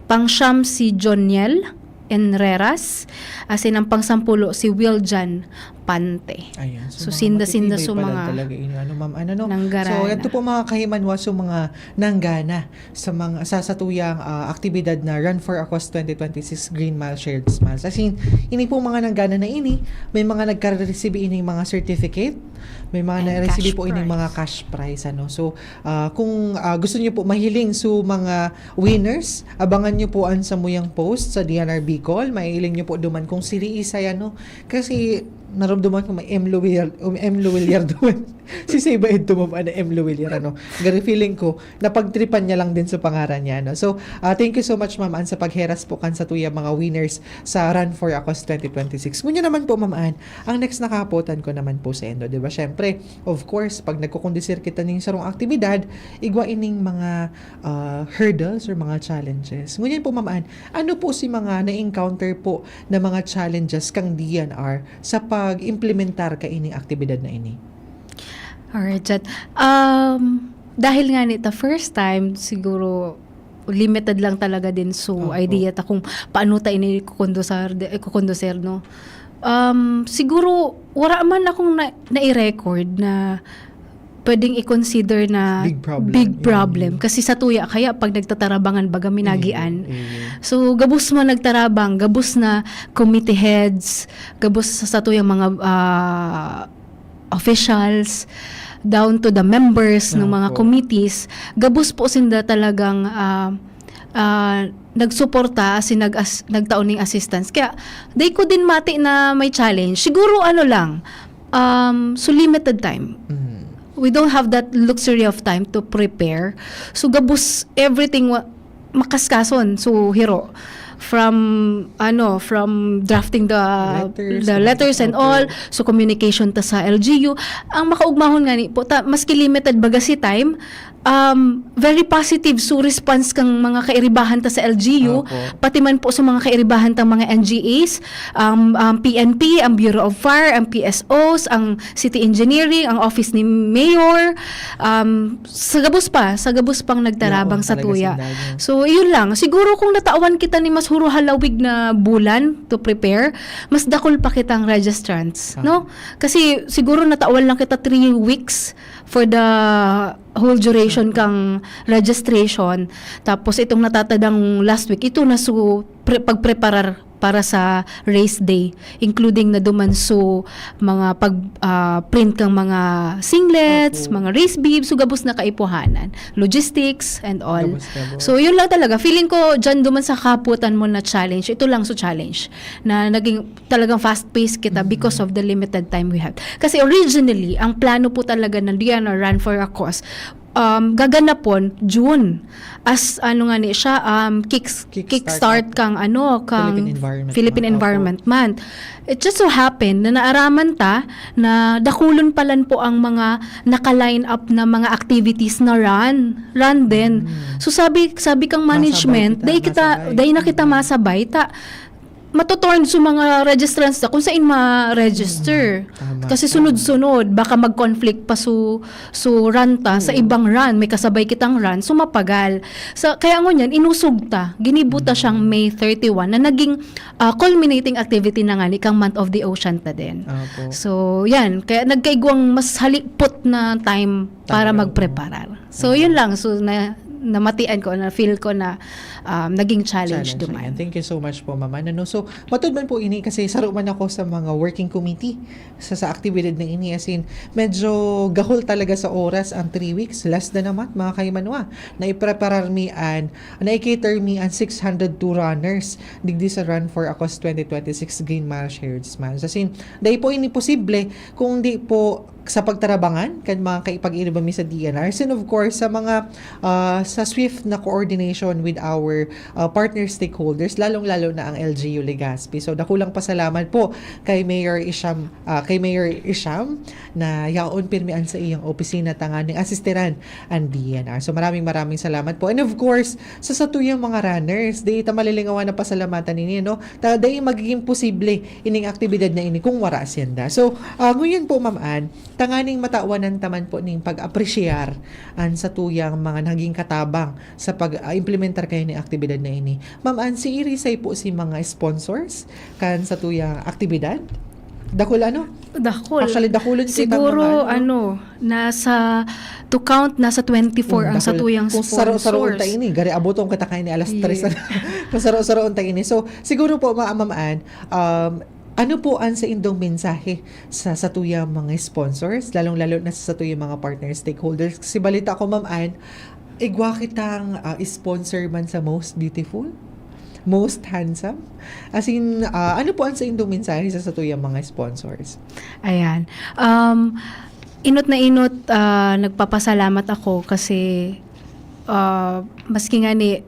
Pang-siyam si Joniel Enreras. Asin ang pang-sampulo si Wiljan Pante. Ayan. So, So, mga sinda-sinda matitibay so pa lang mga talaga ini, ano, ma'am, ano, no? nanggarana. So, yan to po, mga kahimanwa, so mga nanggana sa mga, sa satuyang, ah, aktibidad na Run for a Cause twenty twenty-six Green Mile Shared Smiles. As in, ini po mga nanggana na ini, may mga nagka-receive ining mga certificate, may mga And na-receive cash po ining mga prize. cash prize, ano. So, ah, kung, ah, gusto niyo po mahiling so mga winners, abangan niyo po an samuyang post sa D N R Bicol. Mahiling niyo po duman kung siri isay, ano. Kasi naramdaman ko may M Luwil-, um, M Luwiliar duman. Si Seba Edto, ma'am, ano, M Luwiliar, ano. Gari feeling ko, napagtripan niya lang din sa pangaran niya, no? So, ah, thank you so much, ma'am, Ann, sa pagheras po kan satuyang mga winners sa Run for a Cause twenty twenty-six. Ngunyan naman po, ma'am Ann, ang next na kahapotan ko naman po sa endo, di ba? Siyempre, of course, pag nagkukondisir kita ning sarong aktibidad, igwa ining mga, ah, hurdles or mga challenges. Ngunyan po, ma'am Ann, ano po si mga na-encounter po na mga challenges kang D N R sa pag-implementar kaining aktibidad na ini? Alright, Jat. Um, dahil nga ni ta first time, siguro limited lang talaga din so Opo. idea ta kung paano ta ini kukondusar-, eh, kukondusir, no? Um, siguro, wala man akong na, nai-record na pwedeng i-consider na Big problem. big problem. Mm. Kasi sa tuya, kaya pag nagtatarabangan, baga minagian. Mm, mm. So, gabos man nagtarabang, gabos na committee heads, gabos sa, sa tuyang mga, ah, officials, down to the members ng mga Opo. committees, gabos po sinda talagang, ah, ah, nagsuporta, as in, nag-as-, nagtao ning assistance. Kaya, di ko din mati na may challenge. Siguro, ano lang, um, so limited time. Mm. We don't have that luxury of time to prepare. So, gabos everything wa-, makaskason. So, hiro. From, ano, from drafting the, Letters, the letters and opo. all, so communication ta sa L G U. Ang makaugmahon nga ni po, ta, maski limited baga si time, um, very positive so response kang mga kairibahan ta sa L G U, Opo. pati man po sa mga kairibahan tang mga N G As, um, ang P N P, ang Bureau of Fire, ang P S Os, ang City Engineering, ang office ni Mayor, um, sa gabos pa, sa gabos pang nagtarabang Yaon sa talaga tuya. sila, no? So, yun lang. Siguro kung natawan kita ni mas huro halawig na bulan to prepare, mas dakul pa kitang registrants, Ah. no? Kasi siguro natawan lang kita three weeks for the whole duration kang registration. Tapos itong natatadang last week, ito na so pre-, pagpreparar para sa race day, including na duman so mga pag, ah, print kang mga singlets, Opo. mga race bibs, so gabos na kaipuhanan, logistics and all. Gabos, gabos. So yun lang talaga, feeling ko dyan duman sa kahapotan mo na challenge, ito lang so challenge na naging talagang fast-paced kita Mm. because of the limited time we have. Kasi originally, ang plano po talaga ng D N R Run for a Cause, um, gaganapon June. As ano nga ni siya, um, kicks-, Kickstart kickstart kang ano, kang Philippine Environment Philippine Month. Opo. Environment Month. It just so happened na naaraman ta na dakulon palan po ang mga naka-line up na mga activities na run, run din. Mm. So sabi, sabi kang Masabay management, kita, dai kita, masabay. Dai na kita Mm. masabay, ta matutorn sa mga registrants na kung saan ma-register. Mm, tama, Kasi tama. sunod-sunod, baka mag-conflict pa su-, su run ta sa Mm. ibang run, may kasabay kitang run, so mapagal. Sa, kaya ngunyan, inusog ta, ginibo ta siyang Mm. May thirty-one na naging, ah, culminating activity na nga ni kang Month of the Ocean ta din. Opo. So, yan. Kaya nagkaigwang mas halipot na time para Tama. magpreparar. So, Mm. yun lang. So, na, namatian ko, na-feel ko na, um, naging challenge Challenge duman. Yan. Thank you so much po, Ma'am Ana, no? So, matud man po ini kasi saro man ako sa mga working committee sa, sa aktibidad na ini. As in, medyo gahol talaga sa oras ang three weeks. Last na naman, mga kaimanwa, na ipreparar mi an, na i-cater mi an six hundred two runners digdi sa Run for a Cause twenty twenty-six Green Mile Shared Smiles. As in, dai po ini posible kung di po sa pagtarabangan kan mga kaipag-iriba mi sa D N R. And of course, sa mga, ah, sa swift na coordination with our, ah, partner stakeholders, lalong-lalo na ang L G U Legazpi. So, dakulang pasalamat po kay Mayor Isham, ah, kay Mayor Isham na yaon pirmi an sa iyang opisina tanganing asistiran ang D N R. So, maraming, maraming salamat po. And of course, sa satuyang mga runners, di ta malilingawan na pasalamatan ini, no? Ta-, dai magiging posible ining aktibidad na ini kung wara siyanda. So, ah, ngunyan po, Ma'am Ann, tanganing matawan taman po ning pag-apresyar an satuyang mga naging katabang sa pag, ah, implementar kayo ning aktibidad na ini. Ma'am Ann, si irisay po si mga sponsors kan satuyang aktibidad? Dakul, ano? Dakul. Actually, dakulon po itang Siguro, mga, ano, ano, nasa, to count, nasa twenty-four Hmm, ang dakul. satuyang Kung saro-saroon sponsors. ta ini, gari aboton kita kaini alas tres Yes. na. Kung saro-saroon ta ini. So, siguro po, Ma-, Ma'am Ann, um, ano po ang sa indong mensahe sa satuyang mga sponsors, lalong-lalo na sa satuyang mga partner stakeholders? Kasi balita ko, Ma'am Ann, igwa kitang, ah, sponsor man sa most beautiful, most handsome. As in, ah, ano po ang sa indong mensahe sa satuyang mga sponsors? Ayan. Um, inot na inot, ah, nagpapasalamat ako kasi, ah, maski nga ni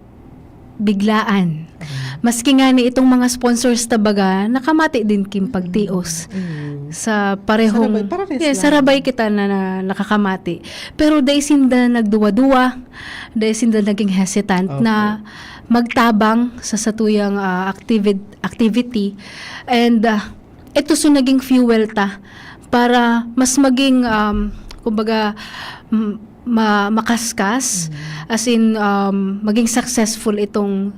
biglaan, Mm. maski nga ni itong mga sponsors ta baga, nakamati din kin pagtios Mm. sa parehong Sarabay, parehas Yes, lang. sarabay kita na, na nakakamati. Pero dai sinda nagduwa-duwa, dai sinda naging hesitant Opo. na magtabang sa satuyang, ah, activi-, activity. And, ah, ito so naging fuel ta para mas maging, um, kumbaga, m-, ma-, makaskas, Mm. as in, um, maging successful itong,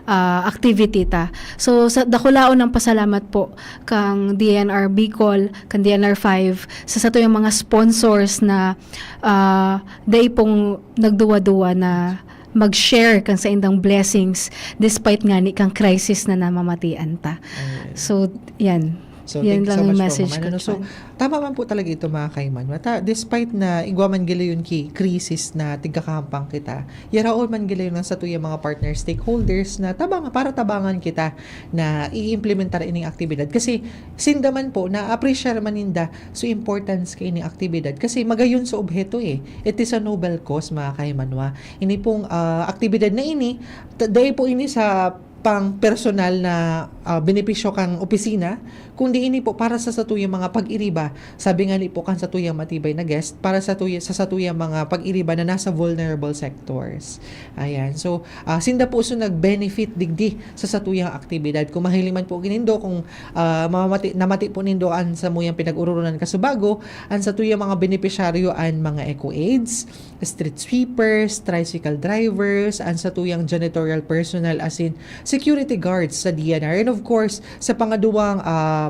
ah, activity ta. So, sa dakulaon ang pasalamat po kang D N R Bicol, kang D N R five, sa satuyang mga sponsors na, ah, dai pong nagduwa-duwa na mag-share kan saindang blessings despite ngani kan crisis na namamatian ta. Ayan. So, yan. So, Yan thank you lang so yung much po, message Ma'am ko, Ann. So, Chan. tama man po talaga ito, mga kaiman. Mata-, despite na igwa man gilayon ki crisis na tigkakahampang kita, yaraon man gilayon ang satuyang mga partner stakeholders na tabang-, para tabangan kita na i-implementar ining aktibidad. Kasi sinda man po, na-appreciate man ninda so importance kay ining aktibidad. Kasi magayon sa obheto eh. It is a noble cause, mga kaimanwa. Ini pong, ah, aktibidad na ini, ta-, dai po ini sa pang-personal na, ah, benepisyo kang opisina, kundi ini po para sa satuyang mga pag-iriba. Sabi nga ni po kan satuyang matibay na guest, para sa tuya-, sa satuyang mga pag-iriba na nasa vulnerable sectors. Ayan. So, ah, sinda po so nag-benefit digdi sa satuyang aktibidad. Kung mahiling man po nindo, kung, ah, mamati-, namati po nindo an samuyang pinag-ororonan kasubago, an satuyang mga benepisyaryo an mga eco aids, street sweepers, tricycle drivers, an satuyang janitorial personnel, as in security guards sa D N R. And of course, sa pangaduwang, ah,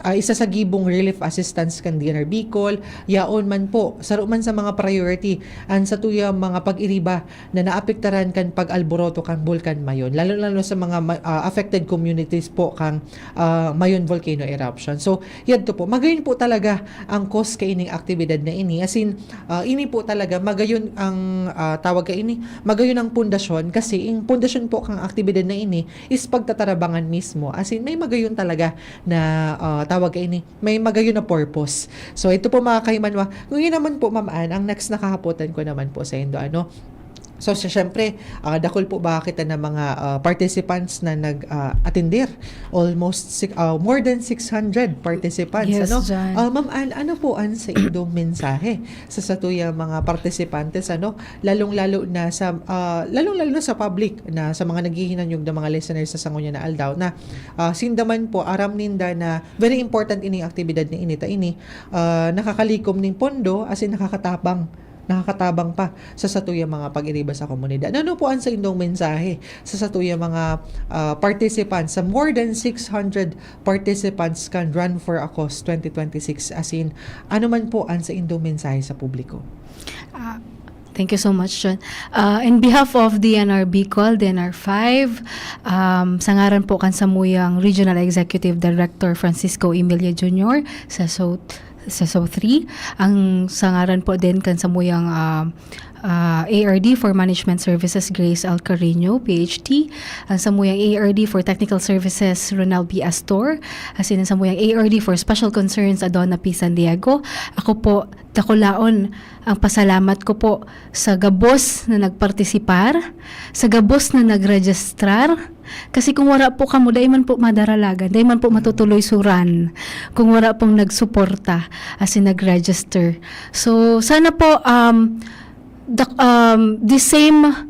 ah, isa sa gibong relief assistance kan D N R Bicol, yaon man po, saro man sa mga priority, an satuyang mga pag-iriba na naapektaran kan pag-alboroto kan Bulkan Mayon, lalo-lalo sa mga ma-, ah, affected communities po kan, ah, Mayon volcano eruption. So, yadto po, magayon po talaga ang cause kaining aktibidad na ini. As in, ah, ini po talaga, magayon ang, ah, tawag kaini, magayon ang pundasyon kasi ang pundasyon po kang aktibidad na ini is pagtatarabangan mismo. As in, may magayon talaga na, ah, tawag kaini, may magayon na purpose. So, ito po, mga kahimanwa, kung yun naman po, Ma'am Ann, ang next na kahapotan ko naman po sa indo, ano, so, sy-, syempre, ah, dakul po ba kita na mga, ah, participants na nag, ah, atender? Almost six, ah, more than six hundred participants, Yes, ano? John. Ah, Ma'am Ann, ano po ang sa indong mensahe sa satuyang mga participantes, ano? Lalong-lalo na sa, ah, lalong-lalo na sa public, na sa mga naghihinanyog na mga listeners sa sangunyan na aldaw na, ah, sinda man po, aram ninda na very important ining aktibidad na ini ta ini, ah, nakakalikom ning pondo, as in, nakakatabang, nakakatabang pa sa satuyang mga pag-iriba sa komunidad. Ano po ang sa indong mensahe sa satuyang mga, ah, participants, sa more than six hundred participants kan Run for a Cause twenty twenty-six? As in, ano man po ang sa indong mensahe sa publiko? Ah, thank you so much, John. Ah, in behalf of D N R Bicol, D N R five, um, sa ngaran po kan samuyang Regional Executive Director Francisco Emilia Junior sa SOTH, sa SOTH three, ang sa ngaran po din kan samuyang, ah, ah, A R D for Management Services, Grace Alcarino, P H D, ang samuyang A R D for Technical Services, Ronald B Astor, as in ang samuyang A R D for Special Concerns, Adona P San Diego. Ako po, dakulaon ang pasalamat ko po sa gabos na nagpartisipar, sa gabos na nagregistrar. Kasi kung wara po kamo, dai man po madaralagan, dai man po matutuloy suran kung wara pong nagsuporta, as in nag-register. So, sana po, um, the, um, the same,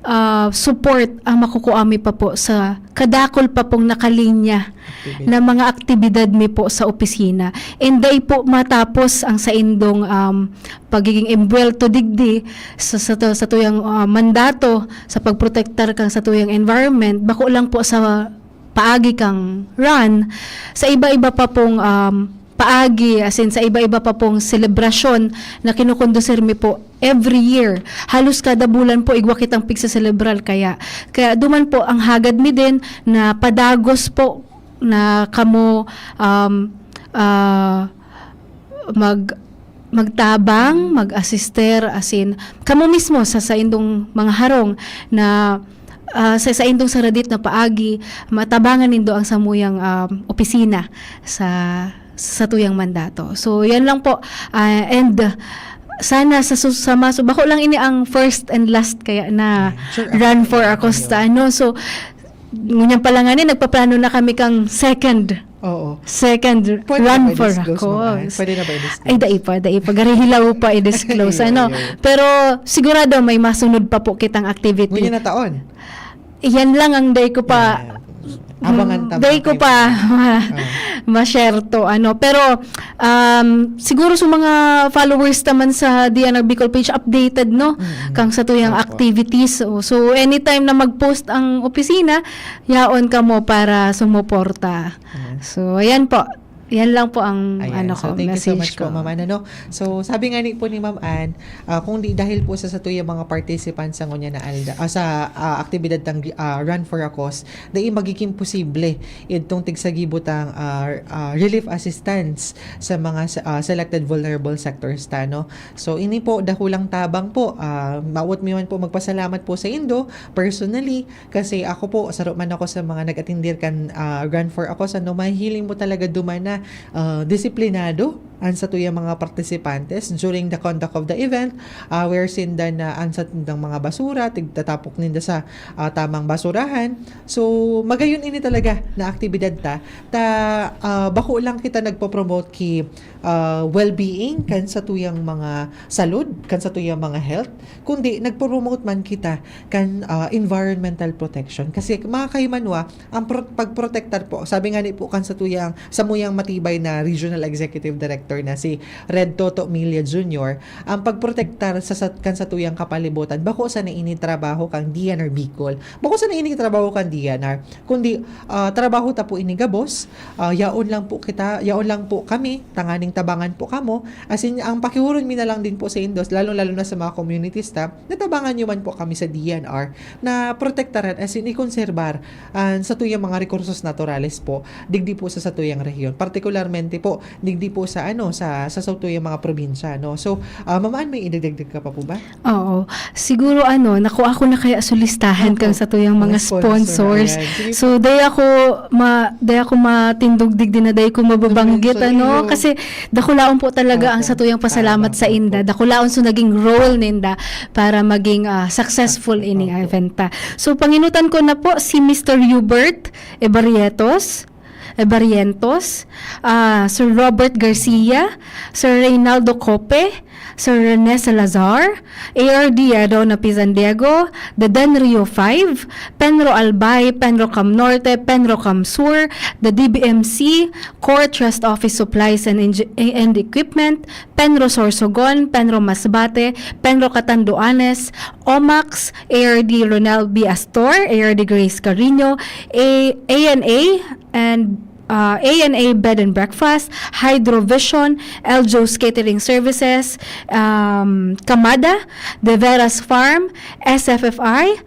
ah, support ang makukuha mi pa po sa kadakul pa pong nakalinya Activity. na mga aktibidad mi po sa opisina. And dai po matapos ang saindong, um, pagiging embwelto digdi sa, sa, satuyang, ah, mandato sa pagprotektar kan satuyang environment, bako lang po sa paagi kang run, sa iba-iba pa pong, um, paagi, as in, sa iba-iba pa pong selebrasyon na kinukondusir mi po every year. Halos kada bulan po, igwa kitang pigseselebrar. Kaya, kaya duman po ang hagad mi din na padagos po na kamo, um, ah, mag-, magtabang, mag-assister, as in, kamo mismo sa saindong mga harong na, ah, sa saindong saradit na paagi, matabangan nindo ang samuyang, um, opisina sa, sa satuyang mandato. So, yan lang po. Ah, and, uh, sana sa sus-, sa masu-, bako lang ini ang first and last kaya na Sure, Run ako for din. a Cause, Ayun. ano. So, ngunyan pa lang ani, nagpaplano na kami kang second Oo. Second Pwede na run ba for i-disclose, Ma'am Ann? Cause. Pwede na ba i-disclose? Ay, dai pa, dai pa. Gari hilaw pa i-disclose, Ayaw, ano. ayaw. Pero sigurado may masunod pa po kitang activity. Ngunyan na taon? Yan lang ang dai ko pa, Yan. Abangan mm, ta, dai mga ko pa kaibigan. ma-, Ah. ma-share to, ano. Pero, um, siguro sa mga followers naman sa D N R Bicol page, updated, no? Mm-mm. Kang sa tuyang Opo. activities. So, so, anytime na mag-post ang opisina, yaon kamo para sumuporta. Ayan. So, ayan po. Yan lang po ang Ayan. ano So, ko, thank you so message much po, ko. Ma'am Ann, ano. So, sabi nga ni po ni Ma'am Ann, ah, kung di dahil po sa satuyang mga participants sa ngunyan na alda-, ah, sa, ah, aktibidad tang, ah, Run for a Cause, dai magiging posible itong tigsagibo tang, ah, ah, relief assistance sa mga sa, ah, selected vulnerable sectors ta, no? So, ini po, dakulang tabang po. Ah, mawot mi man po magpasalamat po sa indo, personally, Kasi ako po, saro man ako sa mga nag-atindir kan, ah, Run for a Cause, ano, mahihiling mo talaga duman na, ah, disiplinado an satuyang mga partisipantes during the conduct of the event. Ah, aware sinda na an satindang mga basura, tigtatapok ninda sa, ah, tamang basurahan. So, magayon ini talaga na aktibidad ta. Ta, ah, bako lang kita nagpo-promote ki, ah, well-being kan satuyang mga salud, kan satuyang mga health, kundi nagpo-promote man kita kan, ah, environmental protection. Kasi, mga kahimanwa, ang pro-, pagprotektar po, sabi nga ni po kan satuyang, samuyang matibay na Regional Executive Director na si Red Toto Milla Junior, ang pagprotektar sa, sa, kan satuyang kapalibutan, bako sana ini trabaho kang D N R Bicol. Bako sana ini trabaho kang D N R, kundi, ah, trabaho ta po ini gabos, ah, yaon lang po kita, yaon lang po kami, tanganing tabangan po kamo. As in, ang pakihuron mi na lang din po sa indos, lalong-lalo na sa mga communities ta, natabangan nyo man po kami sa D N R na protektaran, as in, ikonserbar ang satuyang mga rekursos naturales po, digdi po sa satuyang rehiyon, partikularmente po, digdi po sa ano, sa, sa satuyang mga probinsya, no? So, ah, Ma'am Ann, may idagdag ka pa po ba? Oo. Siguro ano, nakuha ko na kaya sa listahan Opo. kang satuyang mga Mga sponsor, sponsors. ayan. Sige So, dai ako ma dai ako matindog digdi na dai ko mababanggit, Sorry, ano, sorry. Kasi dakulaon po talaga ang Opo. satuyang pasalamat Tama, sa inda. opo. Dakulaon so naging role ninda para maging ah, successful Opo. ining event ta. So, panginutan ko na po si Mister Hubert Ebarrietos, Ebarrientos, ah, Sir Robert Garcia, Sir Reynaldo Cope, Sir Rene Salazar, A R D Aaron Apizan Diego, the Denrio five, Penro Albay, Penro Cam Norte, Penro Cam Sur, the D B M C, Core Trust Office Supplies and, Engi- and Equipment, Penro Sorsogon, Penro Masbate, Penro Catanduanes, Omax, A R D Ronel B Astor, A R D Grace Carino, A ANA, and uh, ANA Bed and Breakfast, Hydrovision, Eljo's Catering Services, um, Kamada, De Veras Farm, S F F I,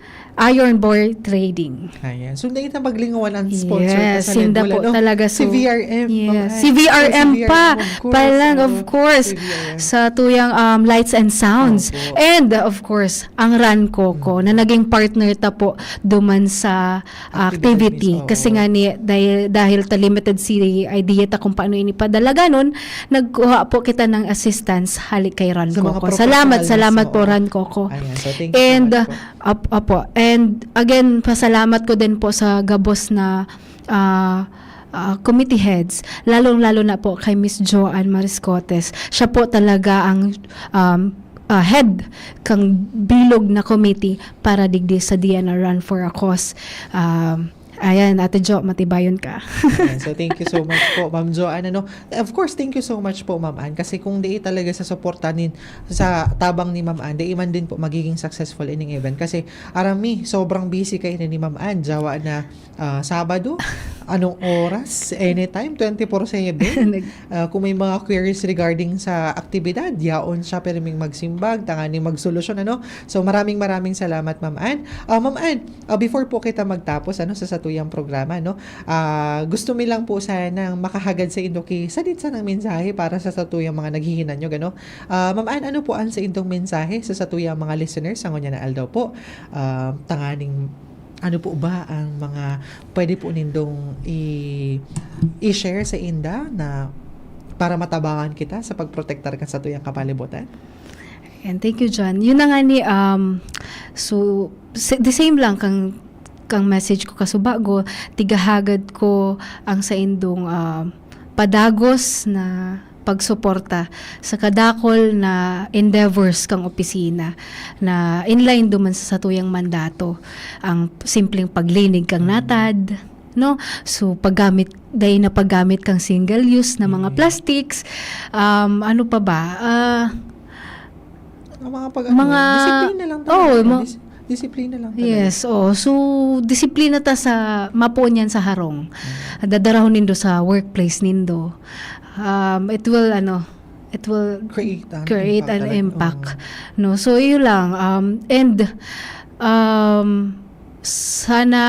Iron Boy Trading. Ayan. So, dai ta maglingawan ang sponsor Yes, ka sa sinda Lengua, po no? talaga. Si So, V R M, yes. Ma'am Ann. Si V R M Ay, si pa. V R M, of course. Palang, Oo, of course. si V R M. Sa tuyang um, Lights and Sounds. Opo. And, of course, ang Rancoco na naging partner ta po duman sa activity. Activities, oo. Kasi nga ni, dahil, dahil ta limited si idea ta kung paano ini padalaganon, nagkuha po kita ng assistance hali kay Rancoco. Sa mga Salamat, professionals, salamat po, oo. Rancoco. Ayan. So, thank you And, so much po. Ap- apo. And again, pasalamat ko din po sa gabos na ah, ah, committee heads, lalong-lalo na po kay Miss Joanne Mariscotes. Siya po talaga ang um, ah, head kang bilog na committee para digdi sa D N R Run for a Cause. Um, ayan, Ate Jo, matibayon ka. Ayan. So, thank you so much po, Ma'am Joanne. Ano, of course, thank you so much po, Ma'am Ann. Kasi kung di talaga sa suporta nin, sa tabang ni Ma'am Ann, di man din po magiging successful ining event. Kasi, aram mi, sobrang busy kayo ni Ma'am Ann. Jawa na ah, Sabado, anong oras, anytime, twenty-four seven. Nag- Ah, kung may mga queries regarding sa aktibidad, yaon siya pirming magsimbag, tanganing magsolusyon, ano? So, maraming, maraming salamat, Ma'am Ann. Ah, Ma'am Ann, ah, before po kita magtapos, ano, sa satuyang programa, no? Ah, gusto mi lang po sanang makahagad sa indo ki sadit sanang mensahe para sa satuyang mga naghihinanyog, ano? Ah, Ma'am Ann, ano po ang sa indong mensahe sa satuyang mga listeners sa ngunyan na aldaw po? Ah, tanganing ano po ba ang mga pwede po nindong i- i-share sa inda na para matabangan kita sa pagprotektar kan satuyang kapalibutan? And thank you, John. Yun na nga ni, um, so, sa- the same lang kang kang message ko kasubago, tigahagad ko ang saindong um, padagos na pagsuporta sa kadakol na endeavors kang opisina na inline duman sa satuyang mandato, ang simpleng paglinig kang natad, no? So, paggamit, dai na paggamit kang single use na mga Mm. plastics, um, ano pa ba? Ah, Ang mga pag Mga- disiplina lang Oo, talaga. ma- Dis- disiplina lang talaga. Yes, oo. So, disiplina ta sa mapuon yan sa harong. Dadarahon nindo sa workplace nindo. Um, it will, ano, it will Create an create impact an talaga. impact. Oo. No? So, yun lang. Um, and, um, sana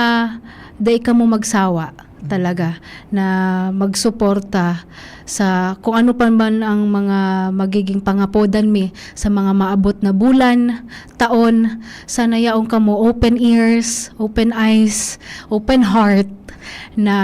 dai kamo magsawa talaga na magsuporta sa kung ano pa man ang mga magiging pangapodan mi sa mga maabot na bulan, taon. Sana yaon kamo open ears, open eyes, open heart na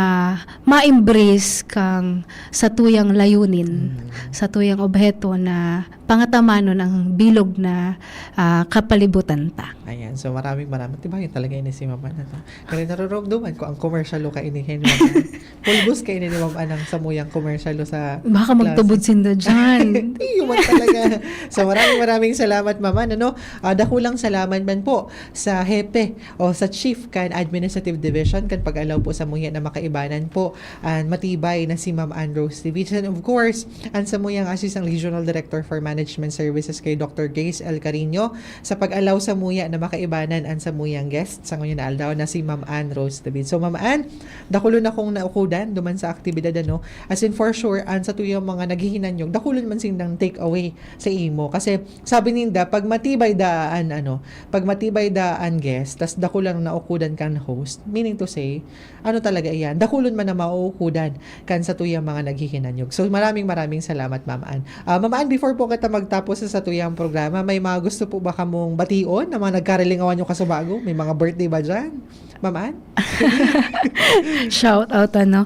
ma-embrace kang satuyang layunin, Mm. satuyang obheto na pangatamanon ang bilog na ah, kapalibutan ta. Ayan. So, maraming maraming. Tibayan talaga ini si Ma'am Ann, ano? Kaya narurugduman ko ang commercial lo kaini ni Ma'am Ann. Pulbos kaini ni Ma'am Ann ang samuyang commercial lo sa Baka klase. Magtubod sinda dyan. Iyo man talaga. So, maraming maraming salamat, Ma'am Ann, ano? Ah, dakulang salamat man po sa hepe o sa chief kan Administrative Division kan pag-allow po sa muya na makaibanan po ang matibay na si Ma'am Ann Rose Davidson. Of course, ang samuyang Assistant Regional Director for Management Management Services kay Doctor Grace L. Carino sa pag-allow samuya na makaibanan an samuyang guest sa ngunyan na aldaw na si Ma'am Ann Rose David. So, Ma'am Ann, dakulon akong naukudan duman sa aktibidad, ano. As in, for sure, an satuyang mga naghihinanyog, dakulon man sindang take away sa imo. Kasi, sabi ninda, pag matibay da an, ano, pag matibay da an guest, tas dakulang naukudan kan host, meaning to say, ano talaga iyan, dakulon man na mauukudan kan satuyang mga naghihinanyog. So, maraming, maraming salamat, Ma'am Ann. Ah, Ma'am Ann, before po kita magtapos sa satuyang programa, may mga gusto po ba kamong bation na mga nagkarilingawan yung kasubago? May mga birthday ba dyan? Ma'am Ann? Shout out, ano.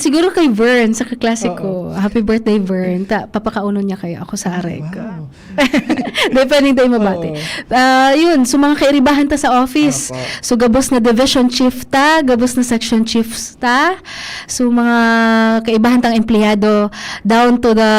Siguro kay Vern, sa kaklase Oo. ko. Happy birthday, Vern. Ta, papakaunon niya kayo. Ako sa areg. Wow. Di, pwedeng tayo mabati. Oo. Ah, yun, so mga kairibahan ta sa office. Opo. So, gabos na division chief ta, gabos na section chiefs ta. So, mga kaibahan tang empleyado, down to the,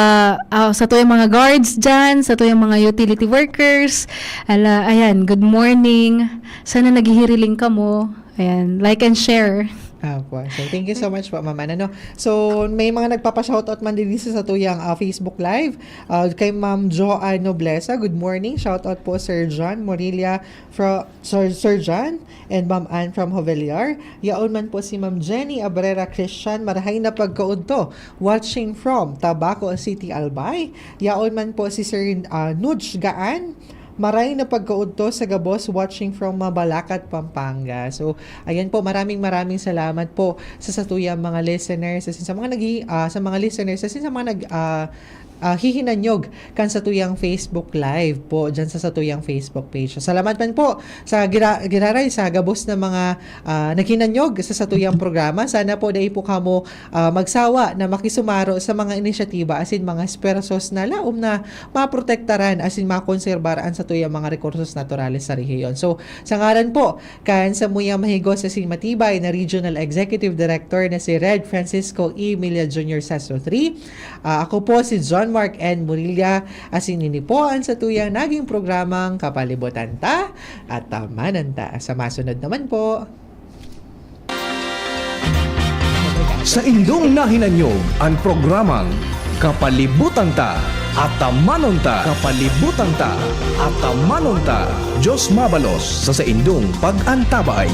ah, satuyang mga guards dyan, satuyang mga utility workers. Ala, ayan, good morning. Sana naghihiriling kamo. Ayan, like and share. Apo. So, thank you so much po, Ma'am Ann. Ano? So, may mga nagpapa-shoutout man din sa satuyang, ah, Facebook Live. Ah, kay Ma'am Joanne Noblesa, good morning. Shoutout po, Sir John Morilla, fro-, Sir, Sir John, and Ma'am Ann from Jovellar. Yaon man po si Ma'am Jenny Abrera Christian, marahay na pagkaudto, watching from Tabaco City, Albay. Yaon man po si Sir, ah, Nudge Gaan, maray na pagkaudto sa gabos, watching from Mabalacat, Pampanga. So, ayan po, maraming, maraming salamat po sa satuyang mga listeners, as in sa mga naghi-, ah, sa mga listeners, as in sa mga nag-, ah, ah, hihinanyog kan satuyang Facebook Live po, dyan sa satuyang Facebook page. Salamat man po sa gira-, giraray sa gabos na mga, ah, naghinanyog sa satuyang programa. Sana po dai po kamo, ah, magsawa na makisumaro sa mga inisyatiba asin mga esfuerzos na laom na maprotektaran asin makonserbar an satuyang mga rekursos naturales sa rehiyon. So, sa ngaran po kan samuyang mahigos asin matibay na Regional Executive Director na si Red Francisco E. Milla Junior Seso three, ah, ako po si John Mark N. Murilla, asin ini po an satuyang naging programang Kapalibutan Ta, Atamanon Ta. Sa masunod naman po. Sa indong nahinanyog an programang Kapalibutan Ta, Atamanon Ta, Kapalibutan Ta, Atamanon Ta, Diyos mabalos sa saindong pag-antabay.